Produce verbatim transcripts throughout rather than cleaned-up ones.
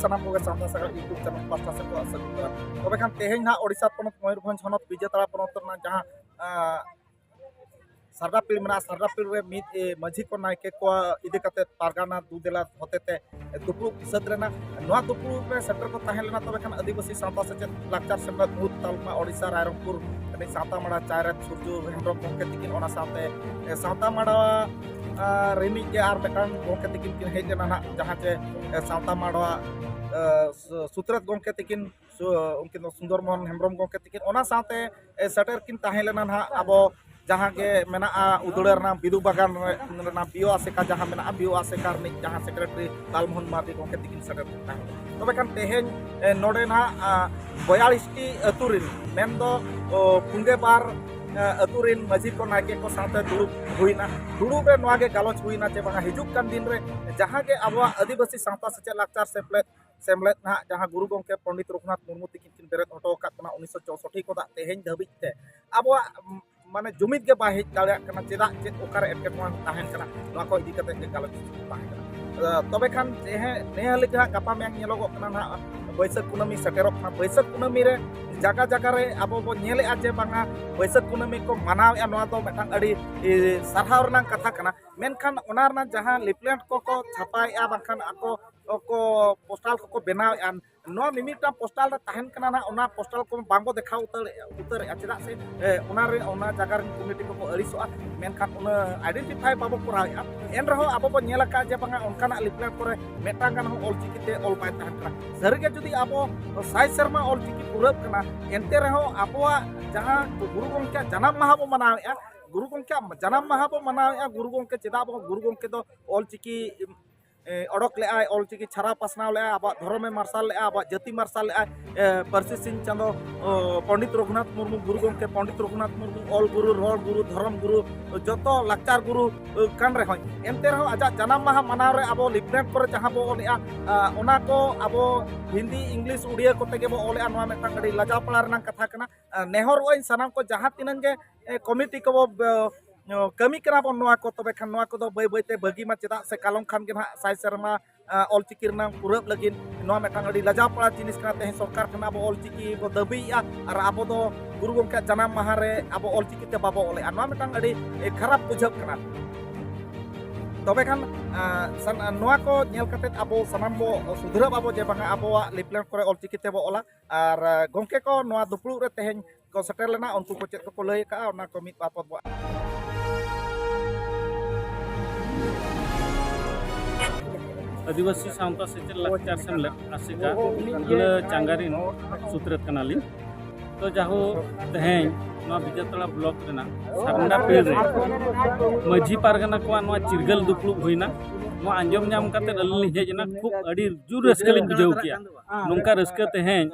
ᱥᱟᱱᱟᱢ ᱠᱚᱜᱮ ᱥᱟᱶᱛᱟ ᱥᱟᱜᱟᱲ YouTube ᱪᱮᱱᱮᱞ ᱯᱟᱥᱴᱟ ᱥᱮᱫ ᱠᱷᱚᱱ ᱥᱟᱹᱜᱩᱱ ᱫᱟᱨᱟᱢ᱾ ᱛᱚᱵᱮ ᱠᱷᱟᱱ ᱛᱮᱦᱮᱧ ᱱᱟᱦᱟᱜ ᱳᱰᱤᱥᱟ ᱯᱚᱱᱚᱛ ᱢᱚᱭᱩᱨᱵᱷᱚᱸᱡᱽ ᱦᱚᱱᱚᱛ ᱵᱤᱡᱮᱛᱟᱲᱟ ᱯᱚᱱᱚᱛ ᱨᱮᱱᱟᱜ ᱡᱟᱦᱟᱸ ᱟᱸ, ᱥᱟᱨᱫᱟᱯᱤᱲ ᱢᱮᱱᱟᱜᱼᱟ, ᱥᱟᱨᱫᱟᱯᱤᱲ ᱨᱮ ᱢᱤᱫ ᱮ, ᱢᱟᱹᱡᱷᱤ ᱠᱚ ᱱᱟᱭᱠᱮ ᱠᱚ ᱤᱫᱤ ᱠᱟᱛᱮ ᱯᱟᱨᱜᱟᱱᱟ ᱫᱩ ᱫᱮᱞᱟ ᱦᱚᱛᱮᱛᱮ ᱫᱩᱯᱲᱩᱵ ᱥᱟᱹᱛ ᱞᱮᱱᱟ᱾ ᱱᱚᱣᱟ ᱫᱩᱯᱲᱩᱵ ᱨᱮ ᱥᱮᱴᱮᱨ ᱠᱚ ᱛᱟᱦᱮᱸ ᱞᱮᱱᱟ ᱛᱚᱵᱮ ᱠᱷᱟᱱ ᱟᱹᱫᱤᱵᱟᱹᱥᱤ ᱥᱟᱶᱛᱟ ᱥᱮᱪᱮᱫ ᱞᱟᱠᱪᱟᱨ ᱥᱮᱢᱞᱮᱫ ᱢᱩᱬᱩᱫ ᱛᱟᱞᱢᱟ ᱳᱰᱤᱥᱟ ᱨᱟᱭᱨᱚᱝᱯᱩᱨ ᱨᱤᱱᱤᱡ ᱥᱟᱶᱛᱟ ᱢᱟᱲᱟ ᱪᱟᱭᱨᱟᱛ ᱥᱩᱨᱡᱩ ᱦᱮᱢᱵᱨᱚᱢ ᱜᱚᱢᱠᱮ ᱛᱤᱠᱤᱱ, ᱚᱱᱟ ᱥᱟᱶᱛᱮ ᱮ, ᱥᱟᱶᱛᱟ ᱢᱟᱲᱣᱟ ᱟᱨ ᱨᱤᱱᱤᱡ ᱜᱮ ᱟᱨ ᱢᱤᱫᱴᱟᱝ ᱜᱚᱢᱠᱮ ᱛᱤᱠᱤᱱ ᱠᱤᱱ ᱦᱮᱡ ᱞᱮᱱᱟ ᱱᱟᱦᱟᱜ, ᱡᱟᱦᱟᱸ ᱪᱮ ᱮ, ᱥᱟᱶᱛᱟ ᱢᱟᱲᱣᱟ ᱮ, ᱥᱩ- ᱥᱩᱛᱨᱮᱛ ᱜᱚᱢᱠᱮ ᱛᱤᱠᱤᱱ, ᱥᱩ- ᱩᱱᱠᱤᱱ ᱫᱚ ᱥᱩᱱᱫᱚᱨ ᱢᱳᱦᱚᱱ ᱦᱮᱢᱵᱨᱚᱢ ᱜᱚᱢᱠᱮ ᱛᱤᱠᱤᱱ, ᱚᱱᱟ ᱥᱟᱶᱛᱮ ᱮ, ᱥᱮᱴᱮᱨ ᱠᱤᱱ ᱛᱟᱦᱮᱸ ᱞᱮᱱᱟ ᱱᱟᱦᱟᱜ ᱟᱵᱚ ᱡᱟᱦᱟᱸ ᱜᱮ ᱢᱮᱱᱟᱜᱼᱟ ᱩᱫᱽᱲᱟᱹ ᱨᱮᱱᱟᱜ ᱵᱤᱫᱩ ᱵᱟᱜᱟᱱ ᱨᱮ- ᱨᱮᱱᱟᱜ ᱵᱤ ᱳ ᱟᱥᱮᱠᱟ ᱡᱟᱦᱟᱸ ᱢᱮᱱᱟᱜᱼᱟ, ᱵᱤ ᱳ ᱟᱥᱮᱠᱟ ᱨᱤᱱᱤᱡ ᱡᱟᱦᱟᱸ ᱥᱮᱠᱨᱮᱴᱟᱨᱤ ᱞᱟᱞᱢᱳᱦᱚᱱ ᱢᱟᱨᱰᱤ ᱜᱚᱢᱠᱮ ᱛᱤᱠᱤᱱ ᱥᱮᱴᱮᱨ ᱠᱤᱱ ᱛᱟᱦᱮᱸ ᱞᱮᱱᱟ᱾ ᱛᱚᱵᱮ ᱠᱷᱟᱱ ᱛᱮᱦᱮᱧ ᱮ, ᱱᱚᱰᱮ ᱱᱟᱦᱟᱜ ᱟ, ᱵᱚᱭᱟᱞᱤᱥ ᱴᱤ ᱟᱹᱛᱩ ᱨᱤᱱ ᱢᱮᱱᱫᱚ ᱚ, ᱯᱩᱸᱜᱮ ᱵᱟᱨ ᱮ, ᱟᱹᱛᱩ ᱨᱤᱱ ᱢᱟᱹᱡᱷᱤ ᱠᱚ ᱱᱟᱭᱠᱮ ᱠᱚ ᱥᱟᱶᱛᱮ ᱫᱩᱲᱩᱵ ᱦᱩᱭᱱᱟ᱾ ᱫᱩᱲᱩᱵ ᱨᱮ ᱱᱚᱣᱟ ᱜᱮ ᱜᱟᱞᱚᱪ ᱦᱩᱭᱱᱟ ᱡᱮ ᱵᱟᱝᱟ ᱦᱤᱡᱩᱜ ᱠᱟᱱ ᱫᱤᱱ ᱨᱮ ᱡᱟᱦᱟᱸ ᱜᱮ ᱟᱵᱚᱣᱟᱜ ᱟᱹᱫᱤᱵᱟᱹᱥᱤ ᱥᱟᱶᱛᱟ ᱥᱮᱪᱮᱫ ᱞᱟᱠᱪᱟᱨ ᱥᱮᱢᱞᱮᱫ ᱥᱮᱢᱞᱮᱫ ᱱᱟᱦᱟᱜ ᱡᱟᱦᱟᱸ ᱜᱩᱨᱩ ᱜᱚᱢᱠᱮ ᱯᱚᱱᱰᱤᱛ ᱨᱚᱜᱷᱩᱱᱟᱛᱷ ᱢᱩᱨᱢᱩ ᱛᱤᱠᱤᱱ ᱠᱤᱱ ᱵᱮᱨᱮᱫ ᱦᱚᱴᱚ ᱟᱠᱟᱫ ᱵᱚᱱᱟ ᱩᱱᱤᱥᱥᱚ ᱪᱳᱥᱚᱴᱴᱤ ᱠᱷᱚᱱᱟᱜ ᱛᱮᱦᱮᱧ ᱫᱷᱟᱹᱵᱤᱡ ᱛᱮ ᱟᱵᱚᱣᱟᱜ ᱢᱟᱱᱮ ᱡᱩᱢᱤᱫ ᱜᱮ ᱵᱟᱭ ᱦᱮᱡ ᱫᱟᱲᱮᱭᱟᱜ ᱠᱟᱱᱟ᱾ ᱪᱮᱫᱟᱜ ᱪᱮᱫ ᱚᱠᱟᱨᱮ ᱮᱴᱠᱮᱴᱚᱬᱮ ᱛᱟᱦᱮᱱ ᱠᱟᱱᱟ, ᱱᱚᱣᱟ ᱠᱚ ᱤᱫᱤ ᱠᱟᱛᱮ ᱜᱮ ᱜᱟᱞᱚᱪ ᱛᱟᱦᱮᱸ ᱠᱟᱱᱟ᱾ ᱟᱫᱚ ᱛᱚᱵᱮ ᱠᱷᱟᱱ ᱡᱮᱦᱮ- ᱱᱮᱦᱟᱹᱞᱤ ᱜᱮ ᱦᱟᱸᱜ ᱜᱟᱯᱟ ᱢᱮᱭᱟᱝ ᱧᱮᱞᱚᱜᱚᱜ ᱠᱟᱱᱟ ᱱᱟᱦᱟᱜ ᱵᱟᱹᱭᱥᱟᱹᱠᱷ ᱠᱩᱱᱟᱹᱢᱤ ᱥᱮᱴᱮᱨᱚᱜ ᱠᱟᱱᱟ᱾ ᱵᱟᱹᱭᱥᱟᱹᱠᱷ ᱠᱩᱱᱟᱹᱢᱤ ᱨᱮ ᱡᱟᱭᱜᱟ ᱡᱟᱭᱜᱟ ᱨᱮ ᱟᱵᱚ ᱵᱚ ᱧᱮᱞᱮᱜᱼᱟ ᱡᱮ ᱵᱟᱝᱟ ᱵᱟᱹᱭᱥᱟᱹᱠᱷ ᱠᱩᱱᱟᱹᱢᱤ ᱠᱚ ᱢᱟᱱᱟᱣᱮᱜᱼᱟ, ᱱᱚᱣᱟ ᱫᱚ ᱢᱤᱫᱴᱟᱝ ᱟᱹᱰᱤ ᱮ, ᱥᱟᱨᱦᱟᱣ ᱨᱮᱱᱟᱜ ᱠᱟᱛᱷᱟ ᱠᱟᱱᱟ᱾ ᱢᱮᱱᱠᱷᱟᱱ ᱚᱱᱟ ᱨᱮᱱᱟᱜ ᱡᱟᱦᱟᱸ ᱞᱤᱯᱞᱮᱴ ᱠᱚᱠᱚ ᱪᱷᱟᱯᱟᱭᱮᱜᱼᱟ ᱵᱟᱝᱠᱷᱟᱱ ᱟᱠᱚ ᱠᱚ ᱯᱳᱥᱴᱟᱞ ᱠᱚᱠᱚ ᱵᱮᱱᱟᱣᱮᱜᱼᱟ, ᱱᱚᱣᱟ ᱢᱤᱢᱤᱫᱴᱟᱝ ᱯᱳᱥᱴᱟᱞ ᱨᱮ ᱛᱟᱦᱮᱱ ᱠᱟᱱᱟ ᱱᱟᱦᱟᱜ, ᱚᱱᱟ ᱯᱳᱥᱴᱟᱞ ᱠᱚ ᱵᱟᱝᱵᱚ ᱫᱮᱠᱷᱟᱣ ᱩᱛᱟᱹᱨᱮᱜᱼᱟ, ᱩᱛᱟᱹᱨᱮᱜᱼᱟ᱾ ᱪᱮᱫᱟᱜ ᱥᱮ ᱮ, ᱚᱱᱟᱨᱮ ᱚᱱᱟ ᱡᱟᱭᱜᱟ ᱨᱮᱱ ᱠᱚᱢᱤᱴᱤ ᱠᱚᱠᱚ ᱟᱹᱲᱤᱥᱚᱜᱼᱟ᱾ ᱢᱮᱱᱠᱷᱟᱱ ᱩᱱᱟᱹᱜ ᱟᱭᱰᱮᱱᱴᱤᱯᱷᱟᱭ ᱵᱟᱵᱚ ᱠᱚᱨᱟᱣᱮᱜᱼᱟ᱾ ᱮᱱ ᱨᱮᱦᱚᱸ ᱟᱵᱚ ᱵᱚ ᱧᱮᱞ ᱟᱠᱟᱫ ᱡᱮ ᱵᱟᱝᱟ ᱚᱱᱠᱟᱱᱟᱜ ᱞᱤᱯᱞᱮᱴ ᱠᱚᱨᱮ ᱢᱤᱫᱴᱟᱝ ᱜᱟᱱ ᱦᱚᱸ ᱚᱞᱪᱤᱠᱤ ᱛᱮ ᱚᱞ ᱵᱟᱭ ᱛᱟᱦᱮᱱ ᱠᱟᱱᱟ᱾ ᱥᱟᱹᱨᱤᱜᱮ ᱡᱩᱫᱤ ᱟᱵᱚ ᱥᱟᱭ ᱥᱮᱨᱢᱟ ᱚᱞᱪᱤᱠᱤ ᱯᱩᱨᱟᱹᱜ ᱠᱟᱱᱟ, ᱮᱱᱛᱮ ᱨᱮᱦᱚᱸ ᱟᱵᱚᱣᱟᱜ ᱡᱟᱦᱟᱸ ᱜᱩᱨᱩ ᱜᱚᱢᱠᱮᱭᱟᱜ ᱡᱟᱱᱟᱢ ᱢᱟᱦᱟ ᱵᱚ ᱢᱟᱱᱟᱣᱮᱜᱼᱟ, ᱜᱩᱨᱩ ᱜᱚᱢᱠᱮᱭᱟᱜ ᱡᱟᱱᱟᱢ ᱢᱟᱦᱟ ᱵᱚ ᱢᱟᱱᱟᱣᱮᱜᱼᱟ, ᱜᱩᱨᱩ ᱜᱚᱢᱠᱮ ᱪᱮᱫᱟᱜ ᱵᱚ ᱜᱩᱨᱩ ᱜᱚᱢᱠᱮ ᱫᱚ ᱚᱞᱪᱤᱠᱤ ᱮ, ᱚᱰᱚᱠ ᱞᱮᱜᱼᱟᱭ, ᱚᱞᱪᱤᱠᱤ ᱪᱷᱟᱨᱟᱣ ᱯᱟᱥᱱᱟᱣ ᱞᱮᱜᱼᱟᱭ, ᱟᱵᱚᱣᱟᱜ ᱫᱷᱚᱨᱚᱢᱮ ᱢᱟᱨᱥᱟᱞ ᱞᱮᱜᱼᱟ, ᱟᱵᱚᱣᱟᱜ ᱡᱟᱹᱛᱤ ᱢᱟᱨᱥᱟᱞ ᱞᱮᱜᱼᱟᱭ᱾ ᱮ, ᱯᱟᱹᱨᱥᱤ ᱥᱤᱧ ᱪᱟᱸᱫᱚ, ᱚ, ᱯᱚᱱᱰᱤᱛ ᱨᱚᱜᱷᱩᱱᱟᱛᱷ ᱢᱩᱨᱢᱩ, ᱜᱩᱨᱩ ᱜᱚᱢᱠᱮ ᱯᱚᱱᱰᱤᱛ ᱨᱚᱜᱷᱩᱱᱟᱛᱷ ᱢᱩᱨᱢᱩ ᱚᱞ ᱜᱩᱨᱩ, ᱨᱚᱲ ᱜᱩᱨᱩ, ᱫᱷᱚᱨᱚᱢ ᱜᱩᱨᱩ, ᱡᱚᱛᱚ ᱞᱟᱠᱪᱟᱨ ᱜᱩᱨᱩ, ᱮ, ᱠᱟᱱ ᱨᱮᱦᱚᱸᱭ, ᱮᱱᱛᱮ ᱨᱮᱦᱚᱸ ᱟᱡᱟᱜ ᱡᱟᱱᱟᱢ ᱢᱟᱦᱟ ᱢᱟᱱᱟᱣ ᱨᱮ ᱟᱵᱚ ᱞᱤᱯᱞᱮᱴ ᱠᱚᱨᱮ ᱡᱟᱦᱟᱸ ᱵᱚ ᱚᱞᱮᱜᱼᱟ, ᱟ, ᱚᱱᱟ ᱠᱚ ᱟᱵᱚ ᱦᱤᱱᱫᱤ, ᱤᱝᱞᱤᱥ, ᱩᱲᱤᱭᱟᱹ ᱠᱚᱛᱮ ᱜᱮᱵᱚ ᱚᱞᱮᱜᱼᱟ᱾ ᱱᱚᱣᱟ ᱢᱤᱫᱴᱟᱝ ᱟᱹᱰᱤ ᱞᱟᱡᱟᱣ ᱯᱟᱲᱟ ᱨᱮᱱᱟᱜ ᱠᱟᱛᱷᱟ ᱠᱟᱱᱟ᱾ ᱟ, ᱱᱮᱦᱚᱨᱚᱜ ᱟᱹᱧ ᱥᱟᱱᱟᱢ ᱠᱚ ᱡᱟᱦᱟᱸ ᱛᱤᱱᱟᱹᱜ ᱜᱮ, ᱮ, ᱠᱚᱢᱤᱴᱤ ᱠᱚᱵᱚ, ᱵᱮ-, ᱠᱟᱹᱢᱤ ᱠᱟᱱᱟ ᱵᱚᱱ ᱱᱚᱣᱟ ᱠᱚ, ᱛᱚᱵᱮ ᱠᱷᱟᱱ ᱱᱚᱣᱟ ᱠᱚᱫᱚ ᱵᱟᱹᱭ ᱵᱟᱹᱭᱛᱮ ᱵᱷᱟᱹᱜᱤ ᱢᱟ᱾ ᱪᱮᱫᱟᱜ ᱥᱮ ᱠᱟᱞᱚᱢ ᱠᱷᱟᱱ ᱜᱮ ᱱᱟᱦᱟᱜ ᱥᱟᱭ ᱥᱮᱨᱢᱟ ᱚᱞᱪᱤᱠᱤ ᱨᱮᱱᱟᱜ ᱯᱩᱨᱟᱹᱜ ᱞᱟᱹᱜᱤᱫ᱾ ᱱᱚᱣᱟ ᱢᱤᱫᱴᱟᱝ ᱟᱹᱰᱤ ᱞᱟᱡᱟᱣ ᱯᱟᱲᱟ ᱡᱤᱱᱤᱥ ᱠᱟᱱᱟ᱾ ᱛᱮᱦᱮᱧ ᱥᱚᱨᱠᱟᱨ ᱴᱷᱮᱱ ᱟᱵᱚ ᱚᱞᱪᱤᱠᱤ ᱵᱚ ᱫᱟᱹᱵᱤᱭᱮᱫᱼᱟ ᱟᱨ ᱟᱵᱚ ᱫᱚ ᱜᱩᱨᱩ ᱜᱚᱢᱠᱮᱭᱟᱜ ᱡᱟᱱᱟᱢ ᱢᱟᱦᱟ ᱨᱮ ᱟᱵᱚ ᱚᱞᱪᱤᱠᱤ ᱛᱮ ᱵᱟᱵᱚ ᱚᱞᱮᱫᱼᱟ᱾ ᱱᱚᱣᱟ ᱢᱤᱫᱴᱟᱝ ᱟᱹᱰᱤ ᱠᱷᱟᱨᱟᱯ ᱵᱩᱡᱷᱟᱹᱜ ᱠᱟᱱᱟ᱾ ᱛᱚᱵᱮ ᱠᱷᱟᱱ ᱱᱚᱣᱟ ᱠᱚ ᱧᱮᱞ ᱠᱟᱛᱮ ᱟᱵᱚ ᱥᱟᱱᱟᱢ ᱵᱚ ᱥᱩᱫᱷᱨᱟᱹᱜ ᱟᱵᱚ ᱡᱮ ᱵᱟᱝᱟ ᱟᱵᱚᱣᱟᱜ ᱞᱤᱯᱞᱮᱴ ᱠᱚᱨᱮ ᱚᱞᱪᱤᱠᱤ ᱛᱮᱵᱚ ᱚᱞᱟ᱾ ᱟᱨ ᱜᱚᱢᱠᱮ ᱠᱚ ᱱᱚᱣᱟ ᱫᱩᱯᱲᱩᱵ ᱨᱮ ᱛᱮᱦᱮᱧ ᱠᱚ ᱥᱮᱴᱮᱨ ᱞᱮᱱᱟ, ᱩᱱᱠᱩ ᱠᱚ ᱪᱮᱫ ᱠᱚᱠᱚ ᱞᱟᱹᱭ ᱟᱠᱟᱫᱼᱟ, ᱚᱱᱟ ᱠᱚ ᱢᱤᱫ ᱵᱟᱨ ᱯᱚᱫ ᱵᱚ ᱟᱹᱫᱤᱵᱟᱹᱥᱤ ᱥᱟᱶᱛᱟ ᱥᱮᱪᱮᱫ ᱞᱟᱠᱪᱟᱨ ᱥᱮᱢᱞᱮᱫ ᱟᱥᱮᱠᱟ ᱜᱩᱞᱟᱹ ᱪᱟᱸᱜᱟ ᱨᱤᱱ ᱥᱩᱛᱨᱮᱛ ᱠᱟᱱᱟᱞᱤᱧ᱾ ᱛᱚ ᱡᱟᱦᱳ, ᱛᱮᱦᱮᱧ ᱱᱚᱣᱟ ᱵᱤᱡᱮᱛᱟᱲᱟ ᱵᱞᱚᱠ ᱨᱮᱱᱟᱜ ᱥᱟᱨᱱᱟ ᱯᱤᱲ ᱨᱮ ᱢᱟᱹᱡᱷᱤ ᱯᱟᱨᱜᱟᱱᱟ ᱠᱚᱣᱟᱜ ᱱᱚᱣᱟ ᱪᱤᱨᱜᱟᱹᱞ ᱫᱩᱯᱲᱩᱵ ᱦᱩᱭᱱᱟ᱾ ᱱᱚᱣᱟ ᱟᱸᱡᱚᱢ ᱧᱟᱢ ᱠᱟᱛᱮ ᱟᱹᱞᱤᱧ ᱞᱤᱧ ᱦᱮᱡ ᱮᱱᱟ, ᱠᱷᱩᱵ ᱟᱹᱰᱤ ᱡᱳᱨ ᱨᱟᱹᱥᱠᱟᱹ ᱞᱤᱧ ᱵᱩᱡᱷᱟᱹᱣ ᱠᱮᱜᱼᱟ᱾ ᱱᱚᱝᱠᱟ ᱨᱟᱹᱥᱠᱟᱹ ᱛᱮᱦᱮᱧ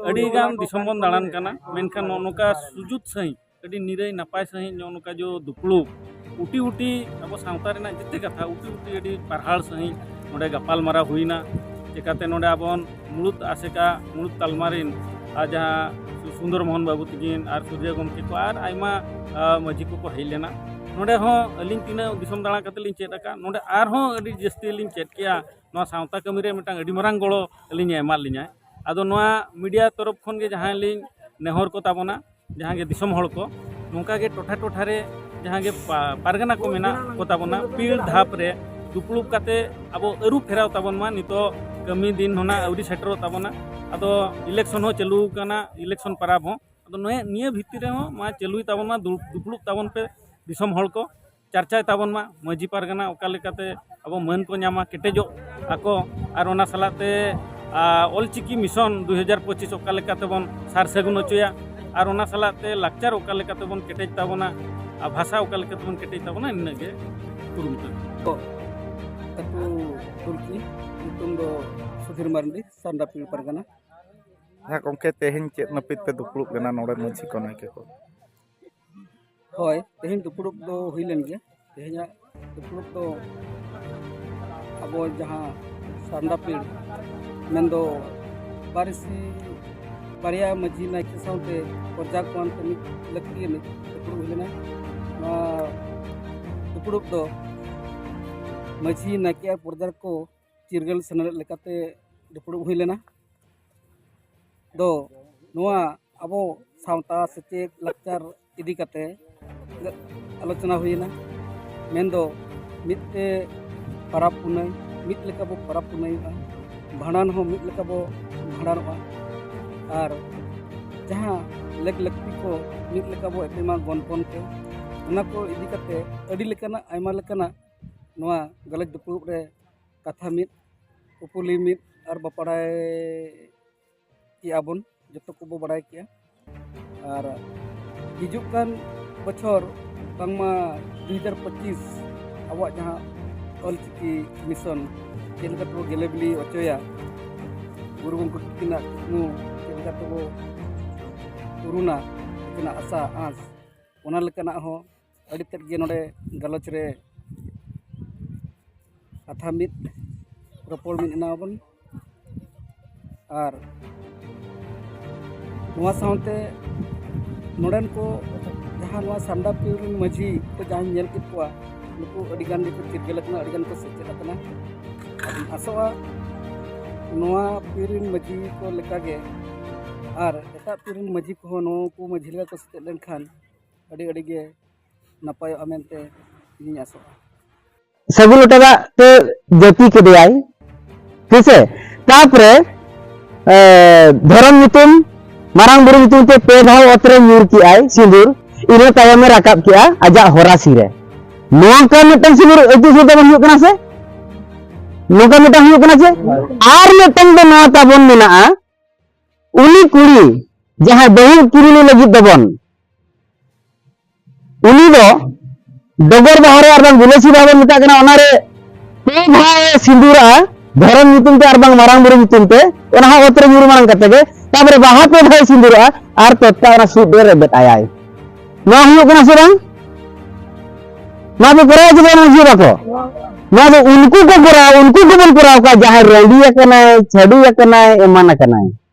ᱟᱹᱰᱤ ᱜᱟᱱ ᱫᱤᱥᱚᱢ ᱵᱚᱱ ᱫᱟᱬᱟᱱ ᱠᱟᱱᱟ, ᱢᱮᱱᱠᱷᱟᱱ ᱱᱚᱜᱼᱚ ᱱᱚᱝᱠᱟ ᱥᱩᱡᱩᱛ ᱥᱟᱺᱦᱤᱡ, ᱟᱹᱰᱤ ᱱᱤᱨᱟᱹᱭ ᱱᱟᱯᱟᱭ ᱥᱟᱺᱦᱤᱡ ᱱᱚᱜᱼᱚ ᱱᱚᱝᱠᱟ ᱡᱚ ᱫᱩᱯᱲᱩᱵ ᱩᱴᱤ ᱩᱴᱤ ᱟᱵᱚ ᱥᱟᱶᱛᱟ ᱨᱮᱱᱟᱜ ᱡᱮᱛᱮ ᱠᱟᱛᱷᱟ ᱩᱴᱤ ᱩᱴᱤ ᱟᱹᱰᱤ ᱯᱟᱨᱦᱟᱲ ᱥᱟᱺᱦᱤᱡ ᱱᱚᱰᱮ ᱜᱟᱯᱟᱞ ᱢᱟᱨᱟᱣ ᱦᱩᱭᱱᱟ᱾ ᱪᱮᱠᱟᱛᱮ ᱱᱚᱰᱮ ᱟᱵᱚᱱ ᱢᱩᱲᱩᱫ ᱟᱥᱮᱠᱟ, ᱢᱩᱲᱩᱫ ᱛᱟᱞᱢᱟ ᱨᱤᱱ ᱟᱨ ᱡᱟᱦᱟᱸ ᱥᱩ-, ᱥᱩᱱᱫᱚᱨ ᱢᱳᱦᱚᱱ ᱵᱟᱹᱵᱩ ᱛᱟᱹᱠᱤᱱ ᱟᱨ ᱥᱩᱨᱡᱟ ᱜᱚᱢᱠᱮ ᱠᱚ ᱟᱨ ᱟᱭᱢᱟ, ᱟ, ᱢᱟᱹᱡᱷᱤ ᱠᱚᱠᱚ ᱦᱮᱡ ᱞᱮᱱᱟ᱾ ᱱᱚᱰᱮ ᱦᱚᱸ ᱟᱹᱞᱤᱧ ᱛᱤᱱᱟᱹᱜ ᱫᱤᱥᱚᱢ ᱫᱟᱬᱟ ᱠᱟᱛᱮ ᱞᱤᱧ ᱪᱮᱫ ᱟᱠᱟᱫ, ᱱᱚᱰᱮ ᱟᱨᱦᱚᱸ ᱟᱹᱰᱤ ᱡᱟᱹᱥᱛᱤ ᱞᱤᱧ ᱪᱮᱫ ᱠᱮᱜᱼᱟ᱾ ᱱᱚᱣᱟ ᱥᱟᱶᱛᱟ ᱠᱟᱹᱢᱤ ᱨᱮ ᱢᱤᱫᱴᱟᱝ ᱟᱹᱰᱤ ᱢᱟᱨᱟᱝ ᱜᱚᱲᱚ ᱟᱹᱞᱤᱧᱮ ᱮᱢᱟᱫ ᱞᱤᱧᱟᱭ᱾ ᱟᱫᱚ ᱱᱚᱣᱟ ᱢᱤᱰᱤᱭᱟ ᱛᱚᱨᱚᱯ ᱠᱷᱚᱱ ᱜᱮ ᱡᱟᱦᱟᱸᱭ ᱞᱤᱧ ᱱᱮᱦᱚᱨ ᱠᱚ ᱛᱟᱵᱚᱱᱟ, ᱡᱟᱦᱟᱸ ᱜᱮ ᱫᱤᱥᱚᱢ ᱦᱚᱲ ᱠᱚ, ᱱᱚᱝᱠᱟ ᱜᱮ ᱴᱚᱴᱷᱟ ᱴᱚᱴᱷᱟ ᱨᱮ ᱡᱟᱦᱟᱸ ᱜᱮ ᱯᱟ-, ᱯᱟᱨᱜᱟᱱᱟ ᱠᱚ ᱢᱮᱱᱟᱜ ᱠᱚ ᱛᱟᱵᱚᱱᱟ, ᱯᱤᱲ ᱫᱷᱟᱯ ᱨᱮ ᱫᱩᱯᱲᱩᱵ ᱠᱟᱛᱮ ᱟᱵᱚ ᱟᱹᱨᱩ ᱯᱷᱮᱨᱟᱣ ᱛᱟᱵᱚᱱ ᱢᱟ᱾ ᱱᱤᱛᱚᱜ ᱠᱟᱹᱢᱤ ᱫᱤᱱ ᱦᱚᱸ ᱱᱟᱜ ᱟᱹᱣᱨᱤ ᱥᱮᱴᱮᱨᱚᱜ ᱛᱟᱵᱚᱱᱟ᱾ ᱟᱫᱚ ᱤᱞᱮᱠᱥᱚᱱ ᱦᱚᱸ ᱪᱟᱹᱞᱩ ᱟᱠᱟᱱᱟ, ᱤᱞᱮᱠᱥᱚᱱ ᱯᱟᱨᱟᱵᱽ ᱦᱚᱸ᱾ ᱟᱫᱚ ᱱᱚᱣᱟ, ᱱᱤᱭᱟᱹ ᱵᱷᱤᱛᱤᱨ ᱨᱮᱦᱚᱸ ᱢᱟ ᱪᱟᱹᱞᱩᱭ ᱛᱟᱵᱚᱱ ᱢᱟ, ᱫᱩᱲᱩᱵ, ᱫᱩᱯᱲᱩᱵ ᱛᱟᱵᱚᱱ ᱯᱮ ᱫᱤᱥᱚᱢ ᱦᱚᱲ ᱠᱚ, ᱪᱟᱨᱪᱟᱭ ᱛᱟᱵᱚᱱ ᱢᱟ ᱢᱟᱹᱡᱷᱤ ᱯᱟᱨᱜᱟᱱᱟ ᱚᱠᱟ ᱞᱮᱠᱟᱛᱮ ᱟᱵᱚ ᱢᱟᱹᱱ ᱠᱚ ᱧᱟᱢᱟ, ᱠᱮᱴᱮᱡᱚᱜ ᱟᱠᱚ, ᱟᱨ ᱚᱱᱟ ᱥᱟᱞᱟᱜ ᱛᱮ, ᱟ, ᱚᱞᱪᱤᱠᱤ ᱢᱤᱥᱚᱱ ᱫᱩ ᱦᱟᱡᱟᱨ ᱯᱚᱸᱪᱤᱥ ᱚᱠᱟ ᱞᱮᱠᱟ ᱛᱮᱵᱚᱱ ᱥᱟᱨ ᱥᱟᱹᱜᱩᱱ ᱦᱚᱪᱚᱭᱟ, ᱟᱨ ᱚᱱᱟ ᱥᱟᱞᱟᱜ ᱛᱮ ᱞᱟᱠᱪᱟᱨ ᱚᱠᱟ ᱞᱮᱠᱟ ᱛᱮᱵᱚᱱ ᱠᱮᱴᱮᱡ ᱛᱟᱵᱚᱱᱟ, ᱟᱨ ᱵᱷᱟᱥᱟ ᱚᱠᱟ ᱞᱮᱠᱟ ᱛᱮᱵᱚᱱ ᱠᱮᱴᱮᱡ ᱛᱟᱵᱚᱱᱟ, ᱤᱱᱟᱹᱜ ᱜᱮ ᱠᱩᱨᱩᱢᱩᱴᱩ᱾ ᱟᱹᱛᱩ ᱛᱩᱨᱠᱤ, ᱧᱩᱛᱩᱢ ᱫᱚ ᱥᱩᱫᱷᱤᱨ ᱢᱟᱨᱰᱤ, ᱥᱟᱱᱰᱟ ᱯᱤᱲ ᱯᱟᱨᱜᱟᱱᱟ᱾ ᱦᱮᱸ ᱜᱚᱢᱠᱮ, ᱛᱮᱦᱮᱧ ᱪᱮᱫ ᱱᱟᱹᱯᱤᱛ ᱯᱮ ᱫᱩᱯᱲᱩᱵ ᱞᱮᱱᱟ ᱱᱚᱰᱮ ᱢᱟᱹᱡᱷᱤ ᱠᱚ ᱱᱟᱭᱠᱮ ᱠᱚ? ᱦᱳᱭ, ᱛᱮᱦᱮᱧ ᱫᱩᱯᱲᱩᱵ ᱫᱚ ᱦᱩᱭ ᱞᱮᱱ ᱜᱮᱭᱟ᱾ ᱛᱮᱦᱮᱧᱟᱜ ᱫᱩᱯᱲᱩᱵ ᱫᱚ ᱟᱵᱚ ᱡᱟᱦᱟᱸ ᱥᱟᱱᱰᱟ ᱯᱤᱲ, ᱢᱮᱱᱫᱚ ᱵᱟᱨᱤᱥᱤ ᱵᱟᱨᱭᱟ ᱢᱟᱹᱡᱷᱤ ᱱᱟᱭᱠᱮ ᱥᱟᱶᱛᱮ ᱯᱨᱚᱡᱟ ᱠᱚᱣᱟᱱ ᱛᱮ ᱢᱤᱫ ᱞᱟᱹᱠᱛᱤᱭᱟᱱ ᱫᱩᱯᱲᱩᱵ ᱦᱩᱭ ᱞᱮᱱᱟ᱾ ᱱᱚᱣᱟ ᱫᱩᱯᱲᱩᱵ ᱫᱚ ᱢᱟᱹᱡᱷᱤ, ᱱᱟᱭᱠᱮ ᱟᱨ ᱯᱨᱚᱡᱟ ᱠᱚ ᱪᱤᱨᱜᱟᱹᱞ ᱥᱮᱱᱮᱞᱮᱫ ᱞᱮᱠᱟᱛᱮ ᱫᱩᱯᱲᱩᱵ ᱦᱩᱭ ᱞᱮᱱᱟ᱾ ᱫᱚ ᱱᱚᱣᱟ ᱟᱵᱚ ᱥᱟᱶᱛᱟ, ᱥᱮᱪᱮᱫ, ᱞᱟᱠᱪᱟᱨ ᱤᱫᱤ ᱠᱟᱛᱮ ᱟᱞᱳᱪᱚᱱᱟ ᱦᱩᱭᱮᱱᱟ᱾ ᱢᱮᱱᱫᱚ ᱢᱤᱫ ᱛᱮ ᱯᱟᱨᱟᱵᱽ ᱯᱩᱱᱟᱹᱭ, ᱢᱤᱫ ᱞᱮᱠᱟ ᱵᱚ ᱯᱟᱨᱟᱵᱽ ᱯᱩᱱᱟᱹᱭᱚᱜᱼᱟ, ᱵᱷᱟᱸᱰᱟᱱ ᱦᱚᱸ ᱢᱤᱫ ᱞᱮᱠᱟ ᱵᱚ ᱵᱷᱟᱸᱰᱟᱱᱚᱜᱼᱟ, ᱟᱨ ᱡᱟᱦᱟᱸ ᱞᱮᱠ ᱞᱟᱹᱠᱛᱤ ᱠᱚ ᱢᱤᱫ ᱞᱮᱠᱟ ᱵᱚ ᱮᱯᱮᱢᱟ ᱜᱚᱱᱯᱚᱱ ᱛᱮ, ᱚᱱᱟ ᱠᱚ ᱤᱫᱤ ᱠᱟᱛᱮ ᱟᱹᱰᱤ ᱞᱮᱠᱟᱱᱟᱜ, ᱟᱭᱢᱟ ᱞᱮᱠᱟᱱᱟᱜ ᱱᱚᱣᱟ ᱜᱟᱞᱚᱪ ᱫᱩᱯᱲᱩᱵ ᱨᱮ ᱠᱟᱛᱷᱟ ᱢᱤᱫ, ᱠᱩᱯᱩᱞᱤ ᱢᱤᱫ ᱟᱨ ᱵᱟᱯᱟᱲᱟᱭ ᱠᱮᱜᱼᱟ ᱵᱚᱱ, ᱡᱚᱛᱚ ᱠᱚᱵᱚ ᱵᱟᱲᱟᱭ ᱠᱮᱜᱼᱟ᱾ ᱟᱨ ᱦᱤᱡᱩᱜ ᱠᱟᱱ ᱵᱚᱪᱷᱚᱨ ᱵᱟᱝᱢᱟ ᱫᱩ ᱦᱟᱡᱟᱨ ᱯᱚᱸᱪᱤᱥ ᱟᱵᱚᱣᱟᱜ ᱡᱟᱦᱟᱸ ᱚᱞᱪᱤᱠᱤ ᱢᱤᱥᱚᱱ ᱪᱮᱫ ᱞᱮᱠᱟ ᱛᱮᱵᱚ ᱜᱮᱞᱮ ᱵᱤᱞᱤ ᱦᱚᱪᱚᱭᱟ, ᱜᱩᱨᱩ ᱜᱚᱢᱠᱮ ᱛᱟᱹᱠᱤᱱᱟᱜ ᱠᱩᱠᱢᱩ ᱪᱮᱫ ᱞᱮᱠᱟ ᱛᱮᱵᱚ ᱯᱩᱨᱩᱱᱟ, ᱩᱱᱠᱤᱱᱟᱜ ᱟᱥᱟ ᱟᱸᱥ, ᱚᱱᱟ ᱞᱮᱠᱟᱱᱟᱜ ᱦᱚᱸ ᱟᱹᱰᱤ ᱛᱮᱫ ᱜᱮ ᱱᱚᱰᱮ ᱜᱟᱞᱚᱪ ᱨᱮ ᱠᱟᱛᱷᱟ ᱢᱤᱫ, ᱨᱚᱯᱚᱲ ᱢᱤᱫ ᱮᱱᱟ ᱵᱚᱱ᱾ ᱟᱨ ᱱᱚᱣᱟ ᱥᱟᱶᱛᱮ ᱱᱚᱰᱮᱱ ᱠᱚ ᱡᱟᱦᱟᱸ ᱱᱚᱣᱟ ᱥᱟᱢᱰᱟ ᱯᱤᱲ ᱨᱮᱱ ᱢᱟᱹᱡᱷᱤ ᱠᱚ ᱡᱟᱦᱟᱸᱧ ᱧᱮᱞ ᱠᱮᱫ ᱠᱚᱣᱟ, ᱱᱩᱠᱩ ᱟᱹᱰᱤ ᱜᱟᱱ ᱜᱮᱠᱚ ᱪᱤᱨᱜᱟᱹᱞ ᱟᱠᱟᱱᱟ, ᱟᱹᱰᱤ ᱜᱟᱱ ᱠᱚ ᱥᱮᱪᱮᱫ ᱟᱠᱟᱱᱟ᱾ ᱟᱥᱚᱜᱼᱟ ᱱᱚᱣᱟ ᱯᱤᱲ ᱨᱮᱱ ᱢᱟᱹᱡᱷᱤ ᱠᱚ ᱞᱮᱠᱟᱜᱮ ᱟᱨ ᱮᱴᱟᱜ ᱯᱤᱲ ᱨᱮᱱ ᱢᱟᱹᱡᱷᱤ ᱠᱚᱦᱚᱸ ᱱᱩᱠᱩ ᱢᱟᱹᱡᱷᱤ ᱞᱮᱠᱟ ᱠᱚ ᱥᱮᱪᱮᱫ ᱞᱮᱱᱠᱷᱟᱱ ᱟᱹᱰᱤ ᱟᱹᱰᱤ ᱜᱮ ᱱᱟᱯᱟᱭᱚᱜᱼᱟ ᱢᱮᱱᱛᱮ ᱤᱧᱤᱧ ᱟᱥᱚᱜᱼᱟ᱾ ᱥᱟᱹᱜᱩᱱ ᱞᱚᱴᱟ ᱫᱟᱜ ᱛᱮ ᱡᱟᱹᱯᱤ ᱠᱮᱫᱮᱭᱟᱭ, ᱦᱮᱸᱥᱮ? ᱛᱟᱯᱚᱨᱮ ᱮ, ᱫᱷᱚᱨᱚᱢ ᱧᱩᱛᱩᱢ, ᱢᱟᱨᱟᱝ ᱵᱩᱨᱩ ᱧᱩᱛᱩᱢ ᱛᱮ ᱯᱮ ᱫᱷᱟᱣ ᱚᱛ ᱨᱮ ᱧᱩᱨ ᱠᱮᱜᱼᱟᱭ ᱥᱤᱸᱫᱩᱨ᱾ ᱤᱱᱟᱹ ᱛᱟᱭᱚᱢᱮ ᱨᱟᱠᱟᱵ ᱠᱮᱜᱼᱟ ᱟᱡᱟᱜ ᱦᱚᱨᱟᱥᱤ ᱨᱮ᱾ ᱱᱚᱝᱠᱟ ᱢᱤᱫᱴᱟᱝ ᱥᱤᱸᱫᱩᱨ ᱟᱹᱛᱩ ᱥᱩᱨ ᱛᱟᱵᱚᱱ ᱦᱩᱭᱩᱜ ᱠᱟᱱᱟ ᱥᱮ? ᱱᱚᱝᱠᱟ ᱢᱤᱫᱴᱟᱝ ᱦᱩᱭᱩᱜ ᱠᱟᱱᱟ ᱥᱮ? ᱟᱨ ᱢᱤᱫᱴᱟᱝ ᱫᱚ ᱱᱚᱣᱟ ᱛᱟᱵᱚᱱ ᱢᱮᱱᱟᱜᱼᱟ, ᱩᱱᱤ ᱠᱩᱲᱤ ᱡᱟᱦᱟᱸᱭ ᱵᱟᱹᱦᱩ ᱠᱤᱨᱤᱧ ᱞᱟᱹᱜᱤᱫ ᱛᱟᱵᱚᱱ, ᱩᱱᱤ ᱫᱚ ᱰᱚᱜᱚᱨ ᱵᱟᱦᱟ ᱨᱮ ᱟᱨ ᱵᱟᱝ ᱜᱩᱞᱟᱹᱥᱤ ᱵᱟᱦᱟ ᱵᱚᱱ ᱢᱮᱛᱟᱜ ᱠᱟᱱᱟ, ᱚᱱᱟᱨᱮ ᱯᱮ ᱫᱷᱟᱣ ᱮ ᱥᱤᱸᱫᱩᱨᱟᱜᱼᱟ, ᱫᱷᱚᱨᱚᱢ ᱧᱩᱛᱩᱢ ᱛᱮ ᱟᱨ ᱵᱟᱝ ᱢᱟᱨᱟᱝ ᱵᱩᱨᱩ ᱧᱩᱛᱩᱢ ᱛᱮ, ᱚᱱᱟ ᱦᱚᱸ ᱚᱛ ᱨᱮ ᱧᱩᱨ ᱢᱟᱲᱟᱝ ᱠᱟᱛᱮ ᱜᱮ᱾ ᱛᱟᱯᱚᱨᱮ ᱵᱟᱦᱟ ᱯᱮ ᱫᱷᱟᱣ ᱮ ᱥᱤᱸᱫᱩᱨᱟᱜᱼᱟ ᱟᱨ ᱛᱚᱛᱠᱟ ᱚᱱᱟ ᱥᱩᱫ ᱨᱮ ᱨᱮᱵᱮᱫ ᱟᱭᱟᱭ᱾ ᱱᱚᱣᱟ ᱦᱩᱭᱩᱜ ᱠᱟᱱᱟ ᱥᱮ ᱵᱟᱝ? ᱱᱚᱣᱟ ᱵᱚ ᱠᱚᱨᱟᱣᱟ ᱪᱮ ᱵᱟᱝ ᱢᱟᱹᱡᱷᱤ ᱵᱟᱠᱚ? ᱱᱚᱣᱟ ᱫᱚ ᱩᱱᱠᱩ ᱠᱚ ᱠᱚᱨᱟᱣᱟ, ᱩᱱᱠᱩ ᱠᱚᱵᱚᱱ ᱠᱚᱨᱟᱣ ᱠᱚᱣᱟ, ᱡᱟᱦᱟᱸᱭ ᱨᱟᱺᱰᱤ ᱟᱠᱟᱱᱟᱭ, ᱪᱷᱟᱹᱰᱩᱭ ᱟᱠᱟᱱᱟᱭ, ᱮᱢᱟᱱ ᱟᱠᱟᱱᱟᱭ᱾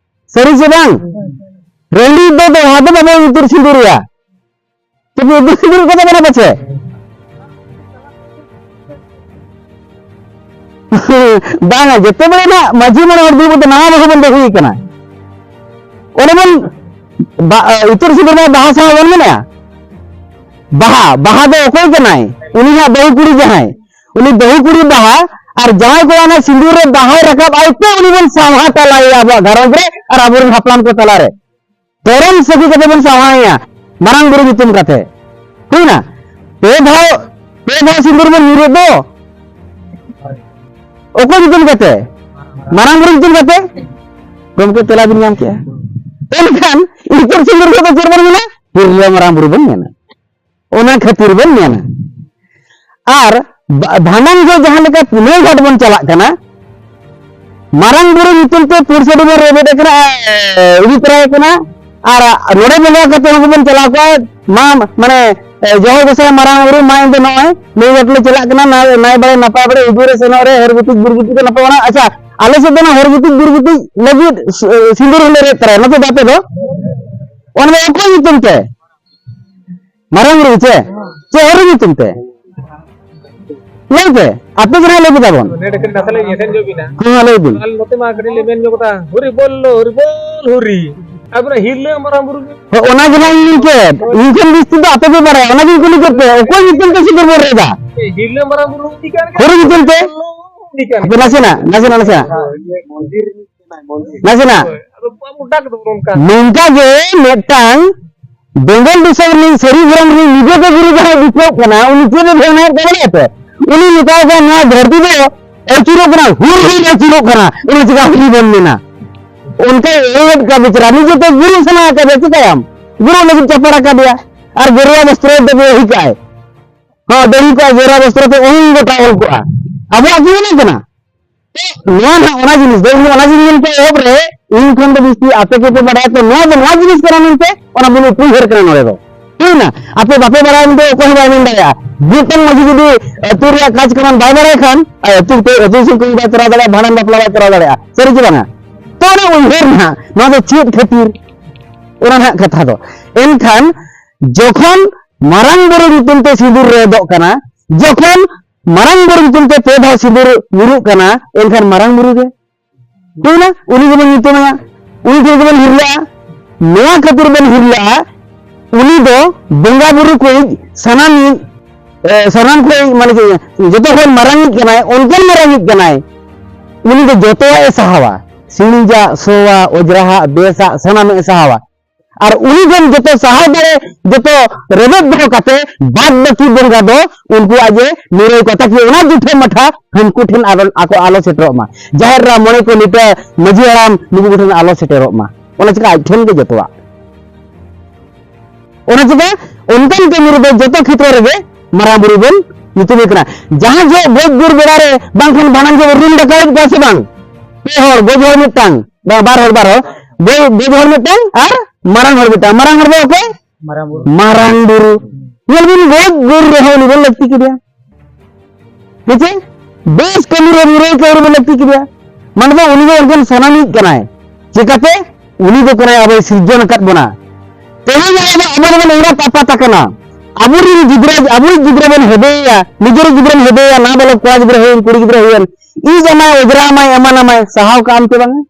ᱥᱟᱹᱨᱤ ᱥᱮ ᱵᱟᱝ? ᱨᱟᱺᱰᱤ ᱫᱚ ᱫᱚᱦᱲᱟ ᱫᱚ ᱵᱟᱵᱚᱱ ᱤᱛᱩᱨ ᱥᱤᱸᱫᱩᱨᱮᱭᱟ᱾ ᱛᱚᱵᱮ ᱤᱛᱩᱫ ᱥᱤᱸᱫᱩᱨ ᱠᱚᱫᱚ ᱠᱟᱱᱟ ᱯᱟᱪᱮ? ᱵᱟᱝᱟ, ᱡᱮᱛᱮ ᱵᱮᱲᱟ ᱱᱟᱜ ᱢᱟᱹᱡᱷᱤ ᱢᱚᱬᱮ ᱦᱚᱲ ᱫᱩᱲᱩᱵ ᱠᱟᱛᱮ ᱱᱟᱣᱟ ᱵᱟᱹᱦᱩ ᱵᱚᱱ ᱵᱟᱹᱦᱩᱭᱮ ᱠᱟᱱᱟ, ᱚᱱᱮ ᱵᱚᱱ ᱵᱟ-, ᱤᱛᱩᱫ ᱥᱤᱸᱫᱩᱨ ᱢᱟ ᱵᱟᱦᱟ ᱥᱟᱶ ᱵᱚᱱ ᱢᱮᱱᱟ᱾ ᱵᱟᱦᱟ, ᱵᱟᱦᱟ ᱫᱚ ᱚᱠᱚᱭ ᱠᱟᱱᱟᱭ? ᱩᱱᱤ ᱦᱟᱸᱜ ᱵᱟᱹᱦᱩ ᱠᱩᱲᱤ ᱡᱟᱦᱟᱸᱭ, ᱩᱱᱤ ᱵᱟᱹᱦᱩ ᱠᱩᱲᱤ ᱵᱟᱦᱟ ᱟᱨ ᱡᱟᱶᱟᱭ ᱠᱚᱲᱟ ᱚᱱᱟ ᱥᱤᱸᱫᱩᱨ ᱨᱮ ᱵᱟᱦᱟᱭ ᱨᱟᱠᱟᱵ ᱟᱭ ᱛᱮ ᱩᱱᱤ ᱵᱚᱱ ᱥᱟᱶᱦᱟ ᱛᱟᱞᱟᱭᱮᱭᱟ ᱟᱵᱚᱣᱟᱜ ᱜᱷᱟᱨᱚᱸᱡᱽ ᱨᱮ ᱟᱨ ᱟᱵᱚᱨᱮᱱ ᱦᱟᱯᱲᱟᱢ ᱠᱚ ᱛᱟᱞᱟᱨᱮ᱾ ᱫᱷᱚᱨᱚᱢ ᱥᱟᱹᱜᱟᱹᱭ ᱠᱟᱛᱮ ᱵᱚᱱ ᱥᱟᱶᱦᱟᱭᱮᱭᱟ, ᱢᱟᱨᱟᱝ ᱵᱩᱨᱩ ᱧᱩᱛᱩᱢ ᱠᱟᱛᱮ᱾ ᱦᱩᱭᱱᱟ? ᱯᱮ ᱫᱷᱟᱣ, ᱯᱮ ᱫᱷᱟᱣ ᱥᱤᱸᱫᱩᱨ ᱵᱚᱱ ᱧᱩᱨᱮᱫ ᱫᱚ᱾ ᱚᱠᱚᱭ ᱧᱩᱛᱩᱢ ᱠᱟᱛᱮ? ᱢᱟᱨᱟᱝ ᱵᱩᱨᱩ ᱧᱩᱛᱩᱢ ᱠᱟᱛᱮ? ᱜᱚᱢᱠᱮ, ᱛᱮᱞᱟ ᱵᱤᱱ ᱧᱟᱢ ᱠᱮᱜᱼᱟ᱾ ᱮᱱᱠᱷᱟᱱ ᱤᱛᱩᱫ ᱥᱤᱸᱫᱩᱨ ᱠᱚᱫᱚ ᱪᱮᱫ ᱵᱚᱱ ᱢᱮᱱᱟ? ᱛᱤᱨᱞᱟᱹ ᱢᱟᱨᱟᱝ ᱵᱩᱨᱩ ᱵᱚᱱ ᱢᱮᱱᱟ᱾ ᱚᱱᱟ ᱠᱷᱟᱹᱛᱤᱨ ᱵᱚᱱ ᱢᱮᱱᱟ᱾ ᱟᱨ ᱵᱟ-, ᱵᱷᱟᱸᱰᱟᱱ ᱡᱚᱦᱚᱜ ᱡᱟᱦᱟᱸ ᱞᱮᱠᱟ ᱯᱩᱱᱟᱹᱭ ᱜᱷᱟᱴ ᱵᱚᱱ ᱪᱟᱞᱟᱜ ᱠᱟᱱᱟ, ᱢᱟᱨᱟᱝ ᱵᱩᱨᱩ ᱧᱩᱛᱩᱢ ᱛᱮ ᱯᱩᱨᱥᱟᱹᱰᱤ ᱵᱚᱱ ᱨᱮᱵᱮᱫ ᱟᱠᱟᱱᱟ, ᱮ, ᱤᱫᱤ ᱛᱚᱨᱟᱭᱮ ᱠᱟᱱᱟ᱾ ᱟᱨ ᱱᱚᱰᱮ ᱵᱚᱸᱜᱟ ᱠᱟᱛᱮ ᱦᱚᱸ ᱵᱚᱱ ᱪᱟᱞᱟᱣ ᱠᱚᱣᱟ, ᱢᱟ, ᱢᱟᱱᱮ, ᱮ, ᱡᱚᱦᱚᱨ ᱜᱚᱸᱥᱟᱭ ᱢᱟᱨᱟᱝ ᱵᱩᱨᱩ, ᱢᱟ ᱮᱱᱛᱮ ᱱᱚᱜᱼᱚᱭ ᱱᱩᱭ ᱜᱷᱟᱴ ᱞᱮ ᱪᱟᱞᱟᱜ ᱠᱟᱱᱟ, ᱱᱟᱭ, ᱱᱟᱭ ᱵᱟᱲᱮ ᱱᱟᱯᱟᱭ ᱵᱟᱲᱮ ᱦᱤᱡᱩᱜ ᱨᱮ ᱥᱮᱱᱚᱜ ᱨᱮ ᱦᱚᱨ ᱜᱤᱛᱤᱡ ᱵᱩᱨ ᱜᱤᱛᱤᱡ ᱫᱚ ᱱᱟᱯᱟᱭ ᱚᱱᱟ᱾ ᱟᱪᱪᱷᱟ, ᱟᱞᱮ ᱥᱮᱫ ᱫᱚ ᱚᱱᱟ ᱦᱚᱨ ᱜᱤᱛᱤᱡ ᱵᱩᱨ ᱜᱤᱛᱤᱡ ᱞᱟᱹᱜᱤᱫ ᱥᱤ-, ᱥᱤᱸᱫᱩᱨ ᱦᱚᱸᱞᱮ ᱨᱮᱫ ᱛᱚᱨᱟᱭᱟ, ᱱᱚᱛᱮ ᱫᱚ ᱟᱯᱮ ᱫᱚ? ᱚᱱᱟ ᱫᱚ ᱚᱠᱚᱭ ᱧᱩᱛᱩᱢ ᱛᱮ? ᱢᱟᱨᱟᱝ ᱵᱩᱨᱩ ᱪᱮ? ᱪᱮ ᱦᱚᱨᱤ ᱧᱩᱛᱩᱢ ᱛᱮ? ᱞᱟᱹᱭ ᱯᱮ, ᱟᱯᱮ ᱜᱮ ᱱᱟᱦᱟᱜ ᱞᱟᱹᱭ ᱯᱮ ᱛᱟᱵᱚᱱ᱾ ᱱᱚᱰᱮ ᱠᱟᱹᱴᱤᱡ ᱱᱟᱥᱮ ᱞᱤᱧ ᱮᱴᱮᱱ ᱧᱚᱜ ᱵᱤᱱᱟ᱾ ᱦᱮᱸ, ᱞᱟᱹᱭ ᱵᱤᱱ᱾ ᱟᱞᱮ ᱱᱚᱛᱮ ᱢᱟ ᱠᱟᱹᱴᱤᱡ ᱞᱮ ᱢᱮᱱ ᱧᱚᱜ ᱠᱟᱫᱟ, ᱦᱚᱨᱤ ᱵᱚᱞ ᱞᱚ, ᱦᱚᱨᱤ ᱵᱚᱞ ᱦᱚᱨᱤ᱾ ᱟᱵᱚ ᱦᱤᱨᱞᱟᱹ ᱢᱟᱨᱟᱝ ᱵᱩᱨᱩ ᱜᱮ᱾ ᱦᱳᱭ, ᱚᱱᱟ ᱜᱮ ᱱᱟᱦᱟᱜ ᱤᱧ ᱞᱟᱹᱭ ᱠᱮᱫ, ᱤᱧ ᱠᱷᱚᱱ ᱵᱮᱥ ᱛᱮᱫᱚ ᱟᱯᱮ ᱯᱮ ᱵᱟᱲᱟᱭᱟ, ᱚᱱᱟ ᱜᱤᱧ ᱠᱩᱞᱤ ᱠᱮᱫ ᱯᱮ, ᱚᱠᱚᱭ ᱧᱩᱛᱩᱢ ᱛᱮ ᱥᱤᱸᱫᱩᱨ ᱵᱚᱱ ᱨᱮᱫᱟ? ᱦᱤᱨᱞᱟᱹ ᱢᱟᱨᱟᱝ ᱵᱩᱨᱩ ᱩᱱᱤ ᱠᱟᱱ ᱜᱮᱭᱟ᱾ ᱦᱚᱨᱤ ᱧᱩᱛᱩᱢ ᱛᱮ? ᱩᱱᱤ ᱠᱟᱱ ᱟᱯᱮ ᱜᱮᱭᱟ᱾ ᱱᱟᱥᱮᱱᱟᱜ, ᱱᱟᱥᱮᱱᱟᱜ, ᱱᱟᱥᱮᱱᱟᱜ᱾ ᱦᱳᱭ, ᱢᱚᱱᱫᱤᱨ ᱨᱤᱱᱤᱡ ᱠᱟᱱᱟᱭ, ᱢᱚᱱᱫᱤᱨ᱾ ᱱᱟᱥᱮᱱᱟᱜ᱾ ᱦᱳᱭ, ᱟᱫᱚ ᱟᱵᱚ ᱰᱟᱠ ᱫᱚᱵᱚᱱ ᱚᱱᱠᱟ᱾ ᱱᱚᱝᱠᱟ ᱜᱮ ᱢᱤᱫᱴᱟᱝ ᱵᱮᱝᱜᱚᱞ ᱫᱤᱥᱚᱢ ᱨᱤᱱᱤᱡ ᱥᱟᱹᱨᱤ ᱫᱷᱚᱨᱚᱢ ᱨᱤᱱᱤᱡ ᱱᱤᱡᱮ ᱜᱮ ᱜᱩᱨᱩ ᱡᱟᱦᱟᱸᱭ ᱫᱤᱥᱟᱹᱜ ᱠᱟᱱᱟ, ᱩᱱᱤ ᱪᱮᱫ ᱮ ᱵᱷᱮᱱᱟᱭᱮᱫ ᱠᱚᱣᱟ ᱵᱟᱲᱟᱭᱟ ᱯᱮ? ᱩᱱᱤ ᱢᱮᱛᱟᱭ ᱠᱟᱱᱟ, "ᱱᱚᱣᱟ ᱫᱷᱟᱹᱨᱛᱤ ᱫᱚ ᱟᱹᱪᱩᱨᱚᱜ ᱠᱟᱱᱟ, ᱦᱩᱨ ᱦᱩᱨ ᱟᱹᱪᱩᱨᱚᱜ ᱠᱟᱱᱟ, ᱚᱱᱟ ᱪᱮᱠᱟ ᱦᱩᱨ ᱵᱚᱱ ᱢᱮᱱᱟ?" ᱚᱱᱠᱟ ᱮᱲᱮᱭᱮᱫ ᱠᱚᱣᱟ ᱵᱮᱪᱟᱨᱟ, ᱱᱤᱡᱮ ᱛᱮ ᱜᱩᱨᱩ ᱥᱟᱱᱟ ᱟᱠᱟᱫᱮᱭᱟ, ᱪᱤᱠᱟᱹᱭᱟᱢ? ᱜᱩᱨᱩ ᱞᱟᱹᱜᱤᱫ ᱪᱟᱯᱟᱲ ᱟᱠᱟᱫᱮᱭᱟ, ᱟᱨ ᱜᱮᱨᱣᱟ ᱵᱚᱥᱛᱨᱚ ᱛᱮ ᱫᱟᱹᱦᱤ ᱠᱟᱜᱼᱟᱭ᱾ ᱦᱚᱸ, ᱫᱟᱹᱦᱤ ᱠᱚᱜᱼᱟ, ᱜᱮᱨᱣᱟ ᱵᱚᱥᱛᱨᱚ ᱛᱮ ᱚᱦᱚᱝ ᱜᱚᱴᱟ ᱚᱞ ᱠᱚᱜᱼᱟ᱾ ᱟᱵᱚᱣᱟᱜ ᱠᱤ ᱢᱮᱱᱟᱜ ᱠᱟᱱᱟ? ᱱᱚᱣᱟ ᱱᱟᱦᱟᱜ ᱚᱱᱟ ᱡᱤᱱᱤᱥ ᱫᱚ, ᱤᱧ ᱚᱱᱟ ᱡᱤᱱᱤᱥ ᱢᱮᱱᱛᱮ ᱮᱦᱚᱵ ᱨᱮ, ᱤᱧ ᱠᱷᱚᱱ ᱫᱚ ᱵᱮᱥᱤ ᱟᱯᱮ ᱜᱮᱯᱮ ᱵᱟᱲᱟᱭᱟ, ᱛᱚ ᱱᱚᱣᱟ ᱫᱚ ᱱᱚᱣᱟ ᱡᱤᱱᱤᱥ ᱠᱟᱱᱟ ᱢᱮᱱᱛᱮ ᱚᱱᱟ ᱵᱚᱱ ᱩᱯᱨᱩᱢ ᱦᱮᱡ ᱠᱟᱱᱟ ᱱᱚᱰᱮ ᱫᱚ᱾ ᱴᱷᱤᱠ ᱱᱟ? ᱟᱯᱮ ᱵᱟᱯᱮ ᱵᱟᱲᱟᱭᱟ ᱢᱮᱱᱛᱮ ᱚᱠᱚᱭ ᱦᱚᱸ ᱵᱟᱭ ᱢᱮᱱ ᱫᱟᱲᱮᱭᱟᱜᱼᱟ᱾ ᱢᱤᱫᱴᱟᱝ ᱢᱟᱹᱡᱷᱤ ᱡᱩᱫᱤ ᱟᱹᱛᱩ ᱨᱮᱭᱟᱜ ᱠᱟᱡᱽ ᱠᱟᱨᱟᱱ ᱵᱟᱭ ᱵᱟᱲᱟᱭ ᱠᱷᱟᱱ, ᱟᱹᱛᱩ ᱛᱮ, ᱟᱹᱛᱩ ᱫᱤᱥᱚᱢ ᱠᱟᱹᱢᱤ ᱵᱟᱭ ᱛᱚᱨᱟᱣ ᱫᱟᱲᱮᱭᱟᱜᱼᱟ, ᱵᱷᱟᱸᱰᱟᱱ ᱵᱟᱯᱞᱟ ᱵᱟᱭ ᱛᱚᱨᱟᱣ ᱫᱟᱲᱮᱭᱟᱜᱼᱟ᱾ ᱥᱟᱹᱨᱤ ᱪᱮ ᱵᱟᱝᱟ? ᱛᱚ ᱚᱱᱟ ᱩᱭᱦᱟᱹᱨ ᱱᱟᱦᱟᱜ, ᱱᱚᱣᱟ ᱫᱚ ᱪᱮᱫ ᱠᱷᱟᱹᱛᱤᱨ? ᱚᱱᱟ ᱱᱟᱦᱟᱜ ᱠᱟᱛᱷᱟ ᱫᱚ᱾ ᱮᱱᱠᱷᱟᱱ ᱡᱚᱠᱷᱚᱱ ᱢᱟᱨᱟᱝ ᱵᱩᱨᱩ ᱧᱩᱛᱩᱢ ᱛᱮ ᱥᱤᱸᱫᱩᱨ ᱨᱮᱫᱚᱜ ᱠᱟᱱᱟ, ᱡᱚᱠᱷᱚᱱ ᱢᱟᱨᱟᱝ ᱵᱩᱨᱩ ᱧᱩᱛᱩᱢ ᱛᱮ ᱯᱮ ᱫᱷᱟᱣ ᱥᱤᱸᱫᱩᱨ ᱧᱩᱨᱩᱜ ᱠᱟᱱᱟ, ᱮᱱᱠᱷᱟᱱ ᱢᱟᱨᱟᱝ ᱵᱩᱨᱩ ᱜᱮ ᱦᱩᱭᱱᱟ, ᱩᱱᱤ ᱜᱮᱵᱚᱱ ᱧᱩᱛᱩᱢᱟᱭᱟ, ᱩᱱᱤ ᱴᱷᱮᱱ ᱜᱮᱵᱚᱱ ᱦᱤᱨᱞᱟᱹᱜᱼᱟ᱾ ᱱᱚᱣᱟ ᱠᱷᱟᱹᱛᱤᱨ ᱵᱚᱱ ᱦᱤᱨᱞᱟᱹᱜᱼᱟ, ᱩᱱᱤ ᱫᱚ ᱵᱚᱸᱜᱟ ᱵᱩᱨᱩ ᱠᱚ ᱥᱟᱱᱟᱢᱤᱡ, ᱮ, ᱥᱟᱱᱟᱢ ᱠᱷᱚᱱ ᱢᱟᱱᱮ ᱪᱮᱫ, ᱡᱚᱛᱚ ᱠᱷᱚᱱ ᱢᱟᱨᱟᱝᱤᱡ ᱠᱟᱱᱟᱭ, ᱚᱱᱠᱟᱱ ᱢᱟᱨᱟᱝᱤᱡ ᱠᱟᱱᱟᱭ᱾ ᱩᱱᱤ ᱫᱚ ᱡᱚᱛᱚᱣᱟᱜ ᱮ ᱥᱟᱦᱟᱣᱟ, ᱥᱤᱬᱤᱡᱟᱜ, ᱥᱚᱣᱟᱜ, ᱚᱡᱽᱨᱟᱦᱟᱜ, ᱵᱮᱥᱟᱜ, ᱥᱟᱱᱟᱢᱟᱜ ᱮ ᱥᱟᱦᱟᱣᱟ᱾ ᱟᱨ ᱩᱱᱤ ᱴᱷᱮᱱ ᱡᱚᱛᱚ ᱥᱟᱦᱟᱣ ᱫᱟᱲᱮ, ᱡᱚᱛᱚ ᱨᱮᱵᱮᱫ ᱫᱚᱦᱚ ᱠᱟᱛᱮ ᱵᱟᱫ ᱵᱟᱹᱠᱤ ᱵᱚᱸᱜᱟ ᱫᱚ ᱩᱱᱠᱩᱣᱟᱜ ᱡᱮ ᱱᱤᱨᱟᱹᱭ ᱠᱚ, ᱛᱟᱠᱤ ᱚᱱᱟ ᱡᱩᱴᱷᱟᱹ ᱢᱟᱴᱷᱟ ᱦᱟᱹᱱᱠᱩ ᱴᱷᱮᱱ ᱟᱨ ᱟᱠᱚ ᱟᱞᱚ ᱥᱮᱴᱮᱨᱚᱜ ᱢᱟ᱾ ᱡᱟᱦᱮᱨ ᱮᱨᱟ, ᱢᱚᱬᱮ ᱠᱚ ᱞᱤᱴᱟᱹ, ᱢᱟᱹᱡᱷᱤ ᱦᱟᱲᱟᱢ ᱱᱩᱠᱩ ᱠᱚᱴᱷᱮᱱ ᱟᱞᱚ ᱥᱮᱴᱮᱨᱚᱜ ᱢᱟ᱾ ᱚᱱᱟ ᱪᱤᱠᱟ ᱟᱡ ᱴᱷᱮᱱ ᱜᱮ ᱡᱚᱛᱚᱣᱟᱜ᱾ ᱚᱱᱟ ᱪᱤᱠᱟ ᱚᱱᱠᱟᱱ ᱠᱟᱹᱢᱤ ᱨᱮᱫᱚ ᱡᱚᱛᱚ ᱠᱷᱮᱛᱨᱚ ᱨᱮᱜᱮ ᱢᱟᱨᱟᱝ ᱵᱩᱨᱩ ᱵᱚᱱ ᱧᱩᱛᱩᱢᱮ ᱠᱟᱱᱟ᱾ ᱡᱟᱦᱟᱸ ᱡᱚᱦᱚᱜ ᱜᱚᱡ ᱜᱩᱨ ᱵᱮᱲᱟ ᱨᱮ ᱵᱟᱝᱠᱷᱟᱱ ᱵᱷᱟᱸᱰᱟᱱ ᱡᱚᱦᱚᱜ ᱨᱩᱢ ᱰᱟᱠᱟᱣᱮᱫ ᱠᱚᱣᱟ ᱥᱮ ᱵᱟᱝ? ᱯᱮ ᱦᱚᱲ, ᱜᱚᱡ ᱦᱚᱲ ᱢᱤᱫᱴᱟᱝ, ᱵᱟ-, ᱵᱟᱨ ᱦᱚᱲ, ᱵᱟᱨ ᱦᱚᱲ, ᱜᱚᱡ, ᱜᱚᱡ ᱦᱚᱲ ᱢᱤᱫᱴᱟᱝ ᱟᱨ ᱢᱟᱨᱟᱝ ᱦᱚᱲ ᱢᱤᱫᱴᱟᱝ᱾ ᱢᱟᱨᱟᱝ ᱦᱚᱲ ᱫᱚ ᱚᱠᱚᱭ? ᱢᱟᱨᱟᱝ ᱵᱩᱨᱩ᱾ ᱢᱟᱨᱟᱝ ᱵᱩᱨᱩ᱾ ᱧᱮᱞ ᱵᱤᱱ, ᱜᱚᱡ ᱜᱩᱨ ᱨᱮᱦᱚᱸ ᱩᱱᱤ ᱵᱚᱱ ᱞᱟᱹᱠᱛᱤ ᱠᱮᱫᱮᱭᱟ᱾ ᱦᱮᱸ ᱪᱮ? ᱵᱮᱥ ᱠᱟᱹᱢᱤ ᱨᱮ ᱱᱤᱨᱟᱹᱭ ᱠᱟᱹᱢᱤ ᱨᱮ ᱞᱟᱹᱠᱛᱤ ᱠᱮᱫᱮᱭᱟ᱾ ᱢᱟᱱᱮ ᱫᱚ ᱩᱱᱤ ᱫᱚ ᱮᱱᱠᱷᱟᱱ ᱥᱟᱱᱟᱢᱤᱡ ᱠᱟᱱᱟᱭ᱾ ᱪᱮᱠᱟᱛᱮ? ᱩᱱᱤ ᱫᱚ ᱠᱟᱱᱟᱭ ᱟᱵᱚᱭ ᱥᱤᱨᱡᱚᱱ ᱟᱠᱟᱫ ᱵᱚᱱᱟ᱾ ᱛᱮᱦᱮᱧ ᱟᱵᱚ, ᱟᱵᱚ ᱫᱚᱵᱚᱱ ᱮᱸᱜᱟᱛ ᱟᱯᱟᱛ ᱟᱠᱟᱱᱟ᱾ ᱟᱵᱚᱨᱤᱱ ᱜᱤᱫᱽᱨᱟᱹ, ᱟᱵᱚᱨᱤᱡ ᱜᱤᱫᱽᱨᱟᱹ ᱵᱚᱱ ᱦᱮᱫᱮᱭᱟ, ᱱᱤᱡᱮᱨ ᱜᱤᱫᱽᱨᱟᱹᱢ ᱦᱮᱫᱮᱭᱟ, ᱱᱟ ᱵᱟᱞᱚᱠ ᱠᱚᱲᱟ ᱜᱤᱫᱽᱨᱟᱹ ᱦᱩᱭᱮᱱ, ᱠᱩᱲᱤ ᱜᱤᱫᱽᱨᱟᱹ ᱦᱩᱭᱮᱱ, ᱤᱡ ᱟᱢᱟᱭ, ᱚᱡᱽᱨᱟ ᱟᱢᱟᱭ, ᱮᱢᱟᱱ ᱟᱢᱟᱭ, ᱥᱟᱦᱟᱣ ᱠᱟᱜ ᱟᱢ ᱪᱮ ᱵᱟᱝᱟ?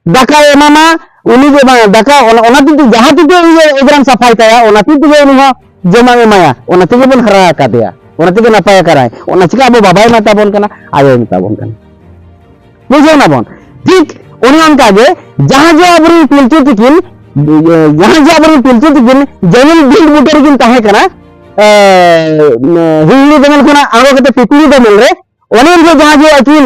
ᱫᱟᱠᱟᱭ ᱮᱢᱟᱢᱟ, ᱩᱱᱤ ᱜᱮ ᱵᱟᱝ, ᱫᱟᱠᱟ ᱚᱱᱟ, ᱚᱱᱟ ᱛᱤ ᱛᱮ ᱡᱟᱦᱟᱸ ᱛᱤ ᱛᱮ ᱩᱱᱤ ᱚᱡᱽᱨᱟᱢ ᱥᱟᱯᱷᱟᱭ ᱛᱟᱭᱟ, ᱚᱱᱟ ᱛᱤ ᱛᱮᱜᱮ ᱩᱱᱤ ᱦᱚᱸ ᱡᱚᱢᱟᱜ ᱮᱢᱟᱭᱟ, ᱚᱱᱟ ᱛᱮᱜᱮ ᱵᱚᱱ ᱦᱟᱨᱟ ᱟᱠᱟᱫᱮᱭᱟ, ᱚᱱᱟ ᱛᱮᱜᱮ ᱱᱟᱯᱟᱭ ᱟᱠᱟᱱᱟᱭ᱾ ᱚᱱᱟ ᱪᱤᱠᱟ ᱟᱵᱚ ᱵᱟᱵᱟᱭ ᱢᱮᱛᱟ ᱵᱚᱱ ᱠᱟᱱᱟ, ᱟᱭᱳᱭ ᱢᱮᱛᱟ ᱵᱚᱱ ᱠᱟᱱᱟ᱾ ᱵᱩᱡᱷᱟᱹᱣ ᱱᱟᱵᱚᱱ? ᱴᱷᱤᱠ ᱚᱱᱮ ᱚᱱᱠᱟ ᱜᱮ ᱡᱟᱦᱟᱸ ᱡᱮ ᱟᱵᱚᱨᱮᱱ ᱯᱤᱞᱪᱩ ᱛᱤᱠᱤᱱ, ᱡᱟᱦᱟᱸ ᱡᱮ ᱟᱵᱚᱨᱮᱱ ᱯᱤᱞᱪᱩ ᱛᱤᱠᱤᱱ ᱡᱮᱢᱚᱱ ᱵᱷᱤᱲ ᱵᱩᱴᱟᱹ ᱨᱮᱠᱤᱱ ᱛᱟᱦᱮᱸ ᱠᱟᱱᱟ, ᱮ, ᱦᱤᱦᱤᱲᱤ ᱫᱚᱢᱮᱞ ᱠᱷᱚᱱᱟᱜ ᱟᱬᱜᱚ ᱠᱟᱛᱮ ᱯᱤᱯᱤᱲᱤ ᱫᱚᱢᱮᱞ ᱨᱮ, ᱚᱱᱮ ᱩᱱ ᱡᱚᱦᱚᱜ ᱡᱟᱦᱟᱸ ᱡᱮ ᱟᱹᱠᱤᱱ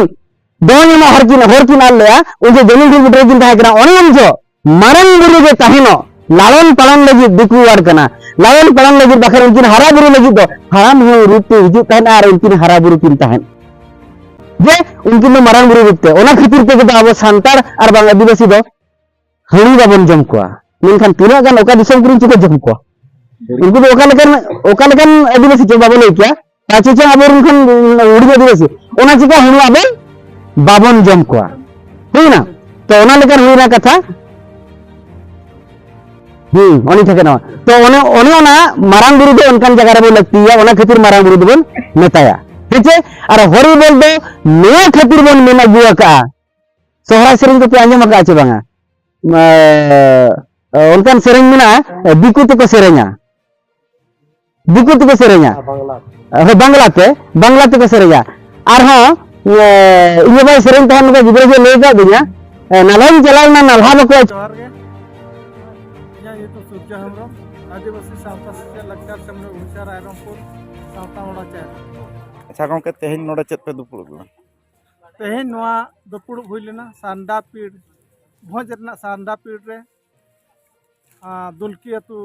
ᱫᱚ ᱧᱟᱢᱚᱜ ᱦᱚᱨ ᱠᱤᱱ, ᱦᱚᱨ ᱠᱤᱱ ᱟᱫ ᱞᱮᱜᱼᱟ, ᱩᱱ ᱡᱚᱦᱚᱜ ᱡᱮᱢᱚᱱ ᱵᱷᱤᱲ ᱵᱩᱴᱟᱹ ᱨᱮᱠᱤᱱ ᱛᱟᱦᱮᱸ ᱠᱟᱱᱟ, ᱚᱱᱮ ᱩᱱ ᱡᱚᱦᱚᱜ ᱢᱟᱨᱟᱝ ᱵᱩᱨᱩ ᱜᱮ ᱛᱟᱦᱮᱱᱚᱜ, ᱞᱟᱞᱚᱱ ᱯᱟᱞᱚᱱ ᱞᱟᱹᱜᱤᱫ ᱫᱤᱠᱩ ᱟᱲ ᱠᱟᱱᱟ, ᱞᱟᱞᱚᱱ ᱯᱟᱞᱚᱱ ᱞᱟᱹᱜᱤᱫ ᱵᱟᱠᱷᱟᱱ ᱩᱱᱠᱤᱱ ᱦᱟᱨᱟ ᱵᱩᱨᱩ ᱞᱟᱹᱜᱤᱫ ᱫᱚ ᱦᱟᱲᱟᱢ ᱦᱚᱸ ᱨᱩᱯ ᱛᱮ ᱦᱤᱡᱩᱜ ᱛᱟᱦᱮᱸᱫ ᱟᱨ ᱩᱱᱠᱤᱱ ᱦᱟᱨᱟ ᱵᱩᱨᱩ ᱠᱤᱱ ᱛᱟᱦᱮᱸᱫ᱾ ᱡᱮ ᱩᱱᱠᱤᱱ ᱫᱚ ᱢᱟᱨᱟᱝ ᱵᱩᱨᱩ ᱨᱩᱯ ᱛᱮ, ᱚᱱᱟ ᱠᱷᱟᱹᱛᱤᱨ ᱛᱮᱜᱮ ᱫᱚ ᱟᱵᱚ ᱥᱟᱱᱛᱟᱲ ᱟᱨ ᱵᱟᱝ ᱟᱹᱫᱤᱵᱟᱹᱥᱤ ᱫᱚ ᱦᱟᱺᱰᱤ ᱵᱟᱵᱚᱱ ᱡᱚᱢ ᱠᱚᱣᱟ᱾ ᱢᱮᱱᱠᱷᱟᱱ ᱛᱤᱱᱟᱹᱜ ᱜᱟᱱ ᱚᱠᱟ ᱫᱤᱥᱚᱢ ᱠᱚᱨᱮᱱ ᱪᱚᱠᱚ ᱡᱚᱢ ᱠᱚᱣᱟ? ᱩᱱᱠᱩ ᱫᱚ ᱚᱠᱟ ᱞᱮᱠᱟᱱ, ᱚᱠᱟ ᱞᱮᱠᱟᱱ ᱟᱹᱫᱤᱵᱟᱹᱥᱤ ᱪᱚ ᱵᱟᱵᱚ ᱞᱟᱹᱭ ᱠᱮᱭᱟ, ᱯᱟᱪᱮ ᱪᱚ ᱟᱵᱚᱨᱮᱱ ᱠᱷᱚᱱ ᱦᱩᱰᱤᱧ ᱟᱹᱫᱤᱵᱟᱹᱥᱤ, ᱚᱱᱟ ᱪᱤᱠᱟ ᱦᱩᱲᱩ ᱟᱵᱚᱱ ᱵᱟᱵᱚᱱ ᱡᱚᱢ ᱠᱚᱣᱟ᱾ ᱦᱩᱭᱱᱟ? ᱛᱚ ᱚᱱᱟ ᱞᱮᱠᱟᱱ ᱦᱩᱭᱱᱟ ᱠᱟᱛᱷᱟ᱾ ᱦᱩᱸ, ᱩᱱᱤ ᱴᱷᱮᱱ ᱠᱟᱱᱟ᱾ ᱛᱚ ᱚᱱᱮ, ᱚᱱᱮ ᱚᱱᱟ ᱢᱟᱨᱟᱝ ᱵᱩᱨᱩ ᱫᱚ ᱚᱱᱠᱟᱱ ᱡᱟᱭᱜᱟ ᱨᱮᱵᱚᱱ ᱞᱟᱹᱠᱛᱤᱭᱟ, ᱚᱱᱟ ᱠᱷᱟᱹᱛᱤᱨ ᱢᱟᱨᱟᱝ ᱵᱩᱨᱩ ᱫᱚᱵᱚᱱ ᱢᱮᱛᱟᱭᱟ᱾ ᱴᱷᱤᱠ ᱪᱮ? ᱟᱨ ᱦᱚᱨᱤ ᱵᱚᱞ ᱫᱚ ᱱᱚᱣᱟ ᱠᱷᱟᱹᱛᱤᱨ ᱵᱚᱱ ᱢᱮᱱ ᱟᱹᱜᱩ ᱟᱠᱟᱜᱼᱟ᱾ ᱥᱚᱦᱨᱟᱭ ᱥᱮᱨᱮᱧ ᱫᱚᱯᱮ ᱟᱸᱡᱚᱢ ᱟᱠᱟᱫᱼᱟ ᱪᱮ ᱵᱟᱝᱟ? ᱮ, ᱚᱱᱠᱟᱱ ᱥᱮᱨᱮᱧ ᱢᱮᱱᱟᱜᱼᱟ, ᱫᱤᱠᱩ ᱛᱮᱠᱚ ᱥᱮᱨᱮᱧᱟ, ᱫᱤᱠᱩ ᱛᱮᱠᱚ ᱥᱮᱨᱮᱧᱟ᱾ ᱦᱮᱸ, ᱵᱟᱝᱞᱟ᱾ ᱦᱳᱭ, ᱵᱟᱝᱞᱟ ᱛᱮ, ᱵᱟᱝᱞᱟ ᱛᱮᱠᱚ ᱥᱮᱨᱮᱧᱟ᱾ ᱟᱨᱦᱚᱸ, ᱮ, ᱤᱧ ᱵᱟᱵᱟᱭ ᱥᱮᱨᱮᱧ ᱛᱟᱦᱮᱸᱫ, ᱱᱚᱝᱠᱟ ᱜᱤᱫᱽᱨᱟᱹ ᱜᱮ ᱞᱟᱹᱭ ᱟᱠᱟᱫ ᱫᱤᱧᱟ, ᱮ, ᱱᱟᱞᱦᱟᱧ ᱪᱟᱞᱟᱣ ᱞᱮᱱᱟ, ᱱᱟᱞᱦᱟ ᱵᱟᱠᱚ ᱟᱹᱪᱩᱨ᱾ ᱡᱚᱦᱟᱨ ᱜᱮ᱾ ᱤᱧᱟᱹᱜ ᱧᱩᱛᱩᱢ ᱥᱩᱨᱡᱚ ᱦᱮᱢᱵᱨᱚᱢ, ᱟᱹᱫᱤᱵᱟᱹᱥᱤ ᱥᱟᱶᱛᱟ ᱥᱮᱪᱮᱫ ᱞᱟᱠᱪᱟᱨ ᱥᱮᱢᱞᱮᱫ ᱳᱰᱤᱥᱟ ᱨᱟᱭᱨᱚᱝᱯᱩᱨ ᱥᱟᱶᱛᱟ ᱢᱚᱲᱟ ᱪᱟᱭᱨᱟ᱾ ᱟᱪᱪᱷᱟ ᱜᱚᱢᱠᱮ, ᱛᱮᱦᱮᱧ ᱱᱚᱰᱮ ᱪᱮᱫ ᱯᱮ ᱫᱩᱯᱲᱩᱵ ᱞᱮᱱᱟ? ᱛᱮᱦᱮᱧ ᱱᱚᱣᱟ ᱫᱩᱯᱲᱩᱵ ᱦᱩᱭ ᱞᱮᱱᱟ ᱥᱟᱱᱰᱟ ᱯᱤᱲ, ᱵᱷᱚᱸᱡᱽ ᱨᱮᱱᱟᱜ ᱥᱟᱱᱰᱟ ᱯᱤᱲ ᱨᱮ, ᱟᱨ ᱫᱩᱞᱠᱤ ᱟᱹᱛᱩ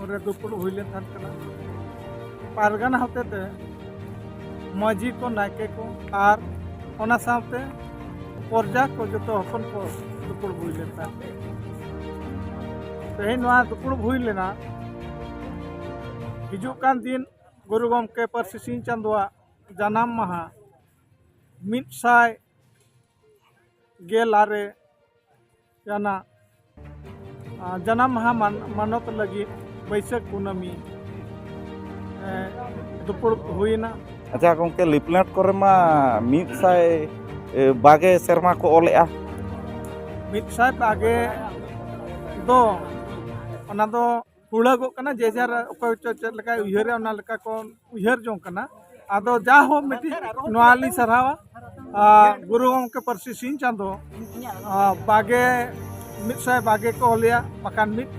ᱨᱮ ᱫᱩᱯᱲᱩᱵ ᱦᱩᱭ ᱞᱮᱱ ᱛᱟᱦᱮᱸ ᱠᱟᱱᱟ᱾ ᱯᱟᱨᱜᱟᱱᱟ ᱦᱚᱛᱮᱛᱮ ᱢᱟᱹᱡᱷᱤ ᱠᱚ, ᱱᱟᱭᱠᱮ ᱠᱚ ᱟᱨ ᱚᱱᱟ ᱥᱟᱶᱛᱮ ᱯᱨᱚᱡᱟ ᱠᱚ, ᱡᱚᱛᱚ ᱦᱚᱯᱚᱱ ᱠᱚ ᱫᱩᱯᱲᱩᱵ ᱦᱩᱭ ᱞᱮᱱ ᱛᱟᱦᱮᱸ᱾ ᱛᱮᱦᱮᱧ ᱱᱚᱣᱟ ᱫᱩᱯᱲᱩᱵ ᱦᱩᱭ ᱞᱮᱱᱟ ᱦᱤᱡᱩᱜ ᱠᱟᱱ ᱫᱤᱱ ᱜᱩᱨᱩ ᱜᱚᱢᱠᱮ ᱯᱟᱹᱨᱥᱤ ᱥᱤᱧ ᱪᱟᱸᱫᱳᱣᱟᱜ ᱡᱟᱱᱟᱢ ᱢᱟᱦᱟ ᱢᱤᱫ ᱥᱟᱭ ᱜᱮᱞ ᱟᱨᱮ ᱨᱮᱱᱟᱜ, ᱟ, ᱡᱟᱱᱟᱢ ᱢᱟᱦᱟ ᱢᱟᱱ-, ᱢᱟᱱᱚᱛ ᱞᱟᱹᱜᱤᱫ ᱵᱟᱹᱭᱥᱟᱹᱠᱷ ᱠᱩᱱᱟᱹᱢᱤ, ᱮ, ᱫᱩᱯᱲᱩᱵ ᱦᱩᱭᱮᱱᱟ᱾ ᱟᱪᱪᱷᱟ ᱜᱚᱢᱠᱮ, ᱞᱤᱯᱞᱮᱴ ᱠᱚᱨᱮ ᱢᱟ ᱢᱤᱫ ᱥᱟᱭ ᱵᱟᱜᱮ ᱥᱮᱨᱢᱟ ᱠᱚ ᱚᱞᱮᱜᱼᱟ᱾ ᱢᱤᱫ ᱥᱟᱭ ᱵᱟᱜᱮ ᱫᱚ ᱚᱱᱟ ᱫᱚ ᱦᱩᱲᱟᱹᱜᱚᱜ ᱠᱟᱱᱟ, ᱡᱮ ᱡᱟᱨ ᱚᱠᱚᱭ ᱪᱚ ᱪᱮᱫ ᱞᱮᱠᱟᱭ ᱩᱭᱦᱟᱹᱨᱟ, ᱚᱱᱟ ᱞᱮᱠᱟ ᱠᱚ ᱩᱭᱦᱟᱹᱨ ᱡᱚᱝ ᱠᱟᱱᱟ᱾ ᱟᱫᱚ ᱡᱟ ᱦᱳᱠ, ᱢᱤᱫᱴᱤᱡ ᱱᱚᱣᱟ ᱞᱤᱧ ᱥᱟᱨᱦᱟᱣᱟ, ᱟᱨ ᱜᱩᱨᱩ ᱜᱚᱢᱠᱮ ᱯᱟᱹᱨᱥᱤ ᱥᱤᱧ ᱪᱟᱸᱫᱳ, ᱟᱨ ᱵᱟᱜᱮ, ᱢᱤᱫ ᱥᱟᱭ ᱵᱟᱜᱮ ᱠᱚ ᱚᱞᱮᱜᱼᱟ, ᱵᱟᱠᱷᱟᱱ ᱢᱤᱫ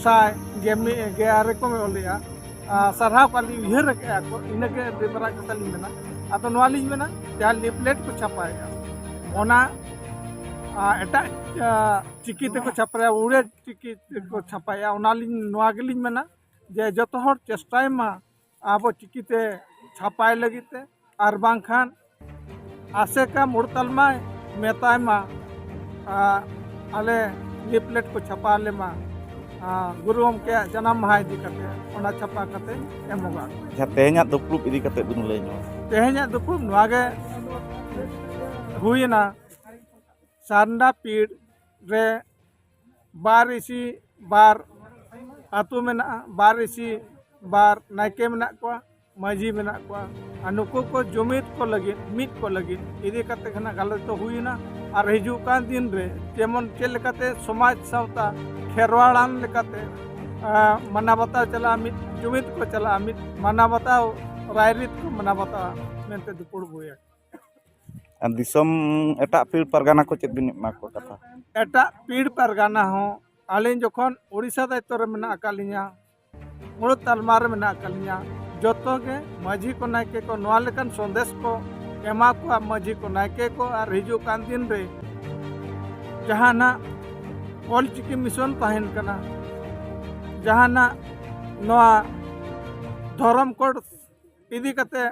ᱥᱟᱭ ᱜᱮ ᱢᱤᱫ, ᱜᱮ ᱟᱨᱮ ᱠᱚ ᱚᱞᱮᱜᱼᱟ᱾ ᱟᱨ ᱥᱟᱨᱦᱟᱣ ᱠᱚᱣᱟ ᱞᱤᱧ, ᱩᱭᱦᱟᱹᱨ ᱟᱠᱟᱫᱼᱟ ᱠᱚ, ᱤᱱᱟᱹᱜᱮ ᱟᱹᱰᱤ ᱢᱟᱨᱟᱝ ᱠᱟᱛᱷᱟ ᱞᱤᱧ ᱢᱮᱱᱟ᱾ ᱟᱫᱚ ᱱᱚᱣᱟ ᱞᱤᱧ ᱢᱮᱱᱟ, ᱡᱟᱦᱟᱸ ᱞᱤᱯᱞᱮᱴ ᱠᱚ ᱪᱷᱟᱯᱟᱭᱮᱫᱼᱟ, ᱚᱱᱟ, ᱟᱨ ᱮᱴᱟᱜ, ᱟᱨ ᱪᱤᱠᱤ ᱛᱮᱠᱚ ᱪᱷᱟᱯᱟᱭᱟ, ᱩᱲᱤᱭᱟ ᱪᱤᱠᱤ ᱛᱮᱠᱚ ᱪᱷᱟᱯᱟᱭᱟ, ᱚᱱᱟᱞᱤᱧ, ᱱᱚᱣᱟ ᱜᱮᱞᱤᱧ ᱢᱮᱱᱟ ᱡᱮ ᱡᱚᱛᱚ ᱦᱚᱲ ᱪᱮᱥᱴᱟᱭ ᱢᱟ ᱟᱵᱚ ᱪᱤᱠᱤᱛᱮ ᱪᱷᱟᱯᱟᱭ ᱞᱟᱹᱜᱤᱫ ᱛᱮ, ᱟᱨ ᱵᱟᱝᱠᱷᱟᱱ ᱟᱥᱮᱠᱟ ᱢᱩᱲᱛᱟᱞᱢᱟᱭ ᱢᱮᱛᱟᱭ ᱢᱟ, ᱟᱨ ᱟᱞᱮ ᱞᱤᱯᱞᱮᱴ ᱠᱚ ᱪᱷᱟᱯᱟ ᱟᱞᱮ ᱢᱟ, ᱟᱨ ᱜᱩᱨᱩ ᱜᱚᱢᱠᱮᱭᱟᱜ ᱡᱟᱱᱟᱢ ᱢᱟᱦᱟ ᱤᱫᱤ ᱠᱟᱛᱮ ᱚᱱᱟ ᱪᱷᱟᱯᱟ ᱠᱟᱛᱮ ᱮᱢᱚᱜᱼᱟ᱾ ᱟᱪᱪᱷᱟ, ᱛᱮᱦᱮᱧᱟᱜ ᱫᱩᱯᱲᱩᱵ ᱤᱫᱤ ᱠᱟᱛᱮ ᱵᱤᱱ ᱞᱟᱹᱭ ᱧᱚᱜᱼᱟ᱾ ᱛᱮᱦᱮᱧᱟᱜ ᱫᱩᱯᱲᱩᱵ ᱱᱚᱣᱟ ᱜᱮ ᱦᱩᱭᱮᱱᱟ, ᱥᱟᱨᱱᱟ ᱯᱤᱲ ᱨᱮ ᱵᱟᱨ ᱤᱥᱤ ᱵᱟᱨ ᱟᱹᱛᱩ ᱢᱮᱱᱟᱜᱼᱟ, ᱵᱟᱨ ᱤᱥᱤ ᱵᱟᱨ ᱱᱟᱭᱠᱮ ᱢᱮᱱᱟᱜ ᱠᱚᱣᱟ, ᱢᱟᱹᱡᱷᱤ ᱢᱮᱱᱟᱜ ᱠᱚᱣᱟ, ᱟᱨ ᱱᱩᱠᱩ ᱠᱚ ᱡᱩᱢᱤᱫ ᱠᱚ ᱞᱟᱹᱜᱤᱫ, ᱢᱤᱫ ᱠᱚ ᱞᱟᱹᱜᱤᱫ ᱤᱫᱤ ᱠᱟᱛᱮ ᱜᱮ ᱱᱟᱜ ᱜᱟᱞᱚᱪ ᱫᱚ ᱦᱩᱭᱮᱱᱟ᱾ ᱟᱨ ᱦᱤᱡᱩᱜ ᱠᱟᱱ ᱫᱤᱱ ᱨᱮ ᱡᱮᱢᱚᱱ ᱪᱮᱫ ᱞᱮᱠᱟᱛᱮ ᱥᱚᱢᱟᱡᱽ ᱥᱟᱶᱛᱟ ᱠᱷᱮᱨᱣᱟᱲᱟᱱ ᱞᱮᱠᱟᱛᱮ, ᱟᱸ, ᱢᱟᱱᱟᱣ ᱵᱟᱛᱟᱣ ᱪᱟᱞᱟᱜᱼᱟ, ᱢᱤᱫ ᱡᱩᱢᱤᱫ ᱠᱚ ᱪᱟᱞᱟᱜᱼᱟ, ᱢᱤᱫ ᱢᱟᱱᱟᱣ ᱵᱟᱛᱟᱣ ᱨᱟᱭᱨᱤᱛ ᱠᱚ ᱢᱟᱱᱟᱣ ᱵᱟᱛᱟᱣᱟ ᱢᱮᱱᱛᱮ ᱫᱩᱯᱩᱲ ᱵᱩᱭᱟ᱾ ᱟᱨ ᱫᱤᱥᱚᱢ ᱮᱴᱟᱜ ᱯᱤᱲ ᱯᱟᱨᱜᱟᱱᱟ ᱠᱚ ᱪᱮᱫ ᱵᱤᱱ ᱮᱢᱟ ᱠᱚᱣᱟ ᱠᱟᱛᱷᱟ? ᱮᱴᱟᱜ ᱯᱤᱲ ᱯᱟᱨᱜᱟᱱᱟ ᱦᱚᱸ ᱟᱹᱞᱤᱧ ᱡᱚᱠᱷᱚᱱ ᱳᱰᱤᱥᱟ ᱫᱟᱭᱤᱛᱛᱚ ᱨᱮ ᱢᱮᱱᱟᱜ ᱟᱠᱟᱫ ᱞᱤᱧᱟ, ᱢᱩᱬᱩᱫ ᱛᱟᱞᱢᱟ ᱨᱮ ᱢᱮᱱᱟᱜ ᱟᱠᱟᱫ ᱞᱤᱧᱟ, ᱡᱚᱛᱚ ᱜᱮ ᱢᱟᱹᱡᱷᱤ ᱠᱚ ᱱᱟᱭᱠᱮ ᱠᱚ ᱱᱚᱣᱟ ᱞᱮᱠᱟᱱ ᱥᱚᱱᱫᱮᱥ ᱠᱚ ᱮᱢᱟ ᱠᱚᱣᱟ ᱢᱟᱹᱡᱷᱤ ᱠᱚ ᱱᱟᱭᱠᱮ ᱠᱚ᱾ ᱟᱨ ᱦᱤᱡᱩᱜ ᱠᱟᱱ ᱫᱤᱱ ᱨᱮ ᱡᱟᱦᱟᱱᱟᱜ ᱚᱞ ᱪᱤᱠᱤ ᱢᱤᱥᱚᱱ ᱛᱟᱦᱮᱱ ᱠᱟᱱᱟ, ᱡᱟᱦᱟᱱᱟᱜ ᱱᱚᱣᱟ ᱫᱷᱚᱨᱚᱢ ᱠᱳᱰ ᱤᱫᱤ ᱠᱟᱛᱮ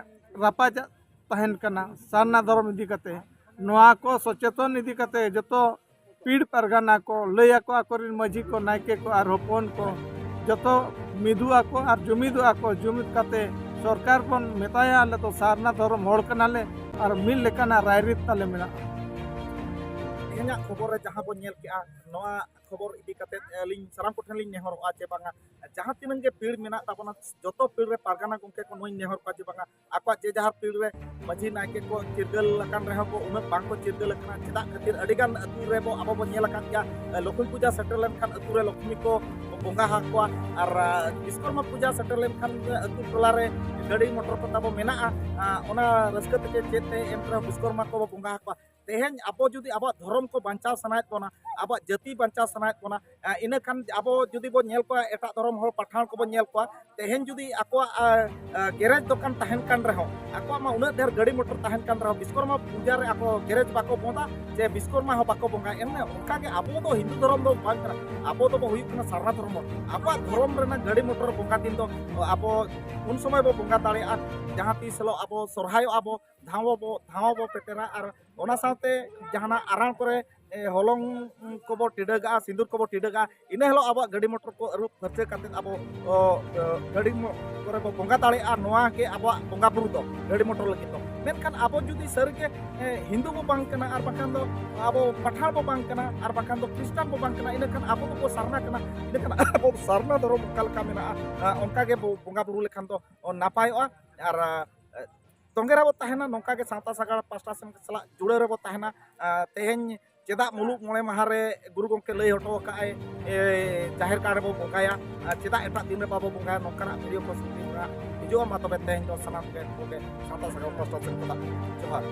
ᱨᱟᱯᱟᱪᱟᱜ ᱛᱟᱦᱮᱱ ᱠᱟᱱᱟ, ᱥᱟᱨᱱᱟ ᱫᱷᱚᱨᱚᱢ ᱤᱫᱤ ᱠᱟᱛᱮ, ᱱᱚᱣᱟ ᱠᱚ ᱥᱚᱪᱮᱛᱚᱱ ᱤᱫᱤ ᱠᱟᱛᱮ ᱡᱚᱛᱚ ᱯᱤᱲ ᱯᱟᱨᱜᱟᱱᱟ ᱠᱚ ᱞᱟᱹᱭ ᱟᱠᱚ, ᱟᱠᱚᱨᱮᱱ ᱢᱟᱹᱡᱷᱤ ᱠᱚ, ᱱᱟᱭᱠᱮ ᱠᱚ ᱟᱨ ᱦᱚᱯᱚᱱ ᱠᱚ ᱡᱚᱛᱚ ᱢᱤᱫᱩᱜ ᱟᱠᱚ ᱟᱨ ᱡᱩᱢᱤᱫᱚᱜ ᱟᱠᱚ᱾ ᱡᱩᱢᱤᱫ ᱠᱟᱛᱮ ᱥᱚᱨᱠᱟᱨ ᱵᱚᱱ ᱢᱮᱛᱟᱭᱟ, ᱟᱞᱮ ᱫᱚ ᱥᱟᱨᱱᱟ ᱫᱷᱚᱨᱚᱢ ᱦᱚᱲ ᱠᱟᱱᱟᱞᱮ ᱟᱨ ᱢᱤᱫ ᱞᱮᱠᱟᱱᱟᱜ ᱨᱟᱭᱨᱤᱛ ᱛᱟᱞᱮ ᱢᱮᱱᱟᱜᱼᱟ᱾ ᱛᱮᱦᱮᱧᱟᱜ ᱠᱷᱚᱵᱚᱨ ᱨᱮ ᱡᱟᱦᱟᱸ ᱵᱚᱱ ᱧᱮᱞ ᱠᱮᱜᱼᱟ, ᱱᱚᱣᱟ ᱠᱷᱚᱵᱚᱨ ᱤᱫᱤ ᱠᱟᱛᱮ ᱟᱹᱞᱤᱧ ᱥᱟᱱᱟᱢ ᱠᱚᱴᱷᱮᱱ ᱞᱤᱧ ᱱᱮᱦᱚᱨᱚᱜᱼᱟ ᱡᱮ ᱵᱟᱝᱟ, ᱡᱟᱦᱟᱸ ᱛᱤᱱᱟᱹᱜ ᱜᱮ ᱯᱤᱲ ᱢᱮᱱᱟᱜ ᱛᱟᱵᱚᱱᱟ, ᱡᱚᱛᱚ ᱯᱤᱲ ᱨᱮ ᱯᱟᱨᱜᱟᱱᱟ ᱜᱚᱢᱠᱮ ᱠᱚ ᱱᱚᱣᱟᱧ ᱱᱮᱦᱚᱨ ᱠᱚᱣᱟ ᱡᱮ ᱵᱟᱝᱟ, ᱟᱠᱚᱣᱟᱜ ᱡᱮ ᱡᱟᱦᱟᱸ ᱯᱤᱲ ᱨᱮ ᱢᱟᱹᱡᱷᱤ ᱱᱟᱭᱠᱮ ᱠᱚ ᱪᱤᱨᱜᱟᱹᱞ ᱟᱠᱟᱱ ᱨᱮᱦᱚᱸ ᱠᱚ ᱩᱱᱟᱹᱜ ᱵᱟᱝ ᱠᱚ ᱪᱤᱨᱜᱟᱹᱞ ᱟᱠᱟᱱᱟ᱾ ᱪᱮᱫᱟᱜ ᱠᱷᱟᱹᱛᱤᱨ ᱟᱹᱰᱤ ᱜᱟᱱ ᱟᱹᱛᱩ ᱨᱮ ᱵᱚ ᱟᱵᱚ ᱵᱚᱱ ᱧᱮᱞ ᱟᱠᱟᱫ ᱜᱮᱭᱟ, ᱞᱚᱠᱷᱢᱤ ᱯᱩᱡᱟ ᱥᱮᱴᱮᱨ ᱞᱮᱱᱠᱷᱟᱱ ᱟᱹᱛᱩ ᱨᱮ ᱞᱚᱠᱷᱢᱤ ᱠᱚ ᱵᱚᱸᱜᱟ ᱟᱠᱚᱣᱟ᱾ ᱟᱨ ᱵᱤᱥᱠᱚᱨᱢᱟ ᱯᱩᱡᱟ ᱥᱮᱴᱮᱨ ᱞᱮᱱᱠᱷᱟᱱ ᱟᱹᱛᱩ ᱴᱚᱞᱟ ᱨᱮ ᱜᱟᱹᱰᱤ ᱢᱚᱴᱚᱨ ᱠᱚ ᱛᱟᱵᱚ ᱢᱮᱱᱟᱜᱼᱟ, ᱚᱱᱟ ᱨᱟᱹᱥᱠᱟᱹ ᱛᱮᱜᱮ ᱪᱮᱫ ᱛᱮ ᱮᱱ ᱨᱮᱦᱚᱸ ᱵᱤᱥᱠᱚᱨᱢᱟ ᱠᱚ ᱵᱚᱸᱜᱟ ᱟᱠᱚᱣᱟ᱾ ᱛᱮᱦᱮᱧ ᱟᱵᱚ ᱡᱩᱫᱤ ᱟᱵᱚᱣᱟᱜ ᱫᱷᱚᱨᱚᱢ ᱠᱚ ᱵᱟᱧᱪᱟᱣ ᱥᱟᱱᱟᱭᱮᱫ ᱵᱚᱱᱟ, ᱟᱵᱚᱣᱟᱜ ᱡᱟᱹᱛᱤ ᱵᱟᱧᱪᱟᱣ ᱥᱟᱱᱟᱭᱮᱫ ᱵᱚᱱᱟ, ᱤᱱᱟᱹᱠᱷᱟᱱ ᱟᱵᱚ ᱡᱩᱫᱤ ᱵᱚᱱ ᱧᱮᱞ ᱠᱚᱣᱟ, ᱮᱴᱟᱜ ᱫᱷᱚᱨᱚᱢ ᱦᱚᱲ ᱯᱟᱴᱷᱟᱱ ᱠᱚᱵᱚᱱ ᱧᱮᱞ ᱠᱚᱣᱟ, ᱛᱮᱦᱮᱧ ᱡᱩᱫᱤ ᱟᱠᱚᱣᱟᱜ ᱜᱮᱨᱮᱡᱽ ᱫᱚᱠᱟᱱ ᱛᱟᱦᱮᱱ ᱠᱟᱱ ᱨᱮᱦᱚᱸ, ᱟᱠᱚᱣᱟᱜ ᱢᱟ ᱩᱱᱟᱹᱜ ᱰᱷᱮᱨ ᱜᱟᱹᱰᱤ ᱢᱚᱴᱚᱨ ᱛᱟᱦᱮᱱ ᱠᱟᱱ ᱨᱮᱦᱚᱸ, ᱵᱤᱥᱠᱚᱨᱢᱟ ᱯᱩᱡᱟ ᱨᱮ ᱟᱠᱚ ᱜᱮᱨᱮᱡᱽ ᱵᱟᱠᱚ ᱵᱚᱸᱫᱟ, ᱥᱮ ᱵᱤᱥᱠᱚᱨᱢᱟ ᱦᱚᱸ ᱵᱟᱠᱚ ᱵᱚᱸᱜᱟ᱾ ᱮᱱ ᱚᱱᱠᱟᱜᱮ ᱟᱵᱚ ᱫᱚ ᱦᱤᱱᱫᱩ ᱫᱷᱚᱨᱚᱢ ᱫᱚ ᱵᱟᱝ ᱠᱟᱱᱟ, ᱟᱵᱚ ᱫᱚᱵᱚ ᱦᱩᱭᱩᱜ ᱠᱟᱱᱟ ᱥᱟᱨᱱᱟ ᱫᱷᱚᱨᱚᱢ ᱦᱚᱲ᱾ ᱟᱵᱚᱣᱟᱜ ᱫᱷᱚᱨᱚᱢ ᱨᱮᱱᱟᱜ ᱜᱟᱹᱰᱤ ᱢᱚᱴᱚᱨ ᱵᱚᱸᱜᱟ ᱫᱤᱱ ᱫᱚ ᱟᱵᱚ ᱩᱱ ᱥᱚᱢᱚᱭ ᱵᱚ ᱵᱚᱸᱜᱟ ᱫᱟᱲᱮᱭᱟᱜᱼᱟ, ᱡᱟᱦᱟᱸ ᱛᱤᱥ ᱦᱤᱞᱳᱜ ᱟᱵᱚ ᱥᱚᱨᱦᱟᱭᱚᱜᱼᱟ ᱵᱚ, ᱫᱷᱟᱣ ᱵᱚ ᱫᱷᱟᱣ ᱵᱚ ᱯᱮᱴᱮᱨᱟ, ᱟᱨ ᱚᱱᱟ ᱥᱟᱶᱛᱮ ᱡᱟᱦᱟᱱᱟᱜ ᱟᱨᱟᱬ ᱠᱚᱨᱮ ᱮ, ᱦᱚᱞᱚᱝ ᱠᱚᱵᱚ ᱴᱤᱰᱟᱹᱜᱟᱜᱼᱟ, ᱥᱤᱸᱫᱩᱨ ᱠᱚᱵᱚ ᱴᱤᱰᱟᱹᱜᱟᱜᱼᱟ, ᱤᱱᱟᱹ ᱦᱤᱞᱳᱜ ᱟᱵᱚᱣᱟᱜ ᱜᱟᱹᱰᱤ ᱢᱚᱴᱚᱨ ᱠᱚ ᱟᱹᱨᱩᱵ ᱯᱷᱟᱹᱨᱪᱟᱹ ᱠᱟᱛᱮᱫ ᱟᱵᱚ ᱚ, ᱚ, ᱜᱟᱹᱰᱤ ᱢᱚ-, ᱠᱚᱨᱮ ᱵᱚ ᱵᱚᱸᱜᱟ ᱫᱟᱲᱮᱭᱟᱜᱼᱟ᱾ ᱱᱚᱣᱟ ᱜᱮ ᱟᱵᱚᱣᱟᱜ ᱵᱚᱸᱜᱟ ᱵᱩᱨᱩ ᱫᱚ ᱜᱟᱹᱰᱤ ᱢᱚᱴᱚᱨ ᱞᱟᱹᱜᱤᱫ ᱫᱚ᱾ ᱢᱮᱱᱠᱷᱟᱱ ᱟᱵᱚ ᱡᱩᱫᱤ ᱥᱟᱹᱨᱤᱜᱮ ᱮ, ᱦᱤᱱᱫᱩ ᱵᱚ ᱵᱟᱝ ᱠᱟᱱᱟ, ᱟᱨ ᱵᱟᱠᱷᱟᱱ ᱫᱚ ᱟᱵᱚ ᱯᱟᱴᱷᱟᱬ ᱵᱚ ᱵᱟᱝ ᱠᱟᱱᱟ, ᱟᱨ ᱵᱟᱠᱷᱟᱱ ᱫᱚ ᱠᱷᱨᱤᱥᱴᱟᱱ ᱵᱚ ᱵᱟᱝ ᱠᱟᱱᱟ, ᱤᱱᱟᱹᱠᱷᱟᱱ ᱟᱵᱚ ᱫᱚᱵᱚ ᱥᱟᱨᱱᱟ ᱠᱟᱱᱟ᱾ ᱤᱱᱟᱹᱠᱷᱟᱱ ᱟᱵᱚ ᱥᱟᱨᱱᱟ ᱫᱷᱚᱨᱚᱢ ᱚᱠᱟ ᱞᱮᱠᱟ ᱢᱮᱱᱟᱜᱼᱟ, ᱟ, ᱚᱱᱠᱟ ᱜᱮ ᱵᱚ ᱵᱚᱸᱜᱟ ᱵᱩᱨᱩ ᱞᱮᱠᱷᱟᱱ ᱫᱚ ᱱᱟᱯᱟᱭᱚᱜᱼᱟ᱾ ᱟᱨ ᱟ, ᱛᱚᱸᱜᱮ ᱨᱮᱵᱚ ᱛᱟᱦᱮᱱᱟ, ᱱᱚᱝᱠᱟ ᱜᱮ ᱥᱟᱶᱛᱟ ᱥᱟᱜᱟᱲ ᱯᱟᱥᱴᱟ ᱥᱮᱱ ᱥᱟᱞᱟᱜ ᱡᱩᱲᱟᱹᱣ ᱨᱮᱵᱚ ᱛᱟᱦᱮᱱᱟ᱾ ᱟ, ᱛᱮᱦᱮᱧ ᱪᱮᱫᱟᱜ ᱢᱩᱞᱩᱜ ᱢᱚᱬᱮ ᱢᱟᱦᱟ ᱨᱮ ᱜᱩᱨᱩ ᱜᱚᱢᱠᱮ ᱞᱟᱹᱭ ᱦᱚᱴᱚ ᱟᱠᱟᱫ ᱟᱭ, ᱮ, ᱡᱟᱦᱮᱨ ᱜᱟᱲ ᱨᱮᱵᱚ ᱵᱚᱸᱜᱟᱭᱟ, ᱟ, ᱪᱮᱫᱟᱜ ᱮᱴᱟᱜ ᱫᱤᱱ ᱨᱮ ᱵᱟᱵᱚ ᱵᱚᱸᱜᱟᱭᱟ? ᱱᱚᱝᱠᱟᱱᱟᱜ ᱵᱷᱤᱰᱤᱭᱳ ᱠᱚ ᱥᱩᱵᱤᱫᱷᱟ ᱦᱤᱡᱩᱜᱼᱟ᱾ ᱢᱟ ᱛᱚᱵᱮ ᱛᱮᱦᱮᱧ ᱫᱚ ᱥᱟᱱᱟᱢ ᱜᱮ ᱠᱚᱜᱮ ᱥᱟᱶᱛᱟ ᱥᱟᱜᱟᱲ ᱯᱟᱥᱴᱟ ᱥᱮᱱ ᱠᱷᱚᱱᱟᱜ ᱡᱚᱦᱟᱨ᱾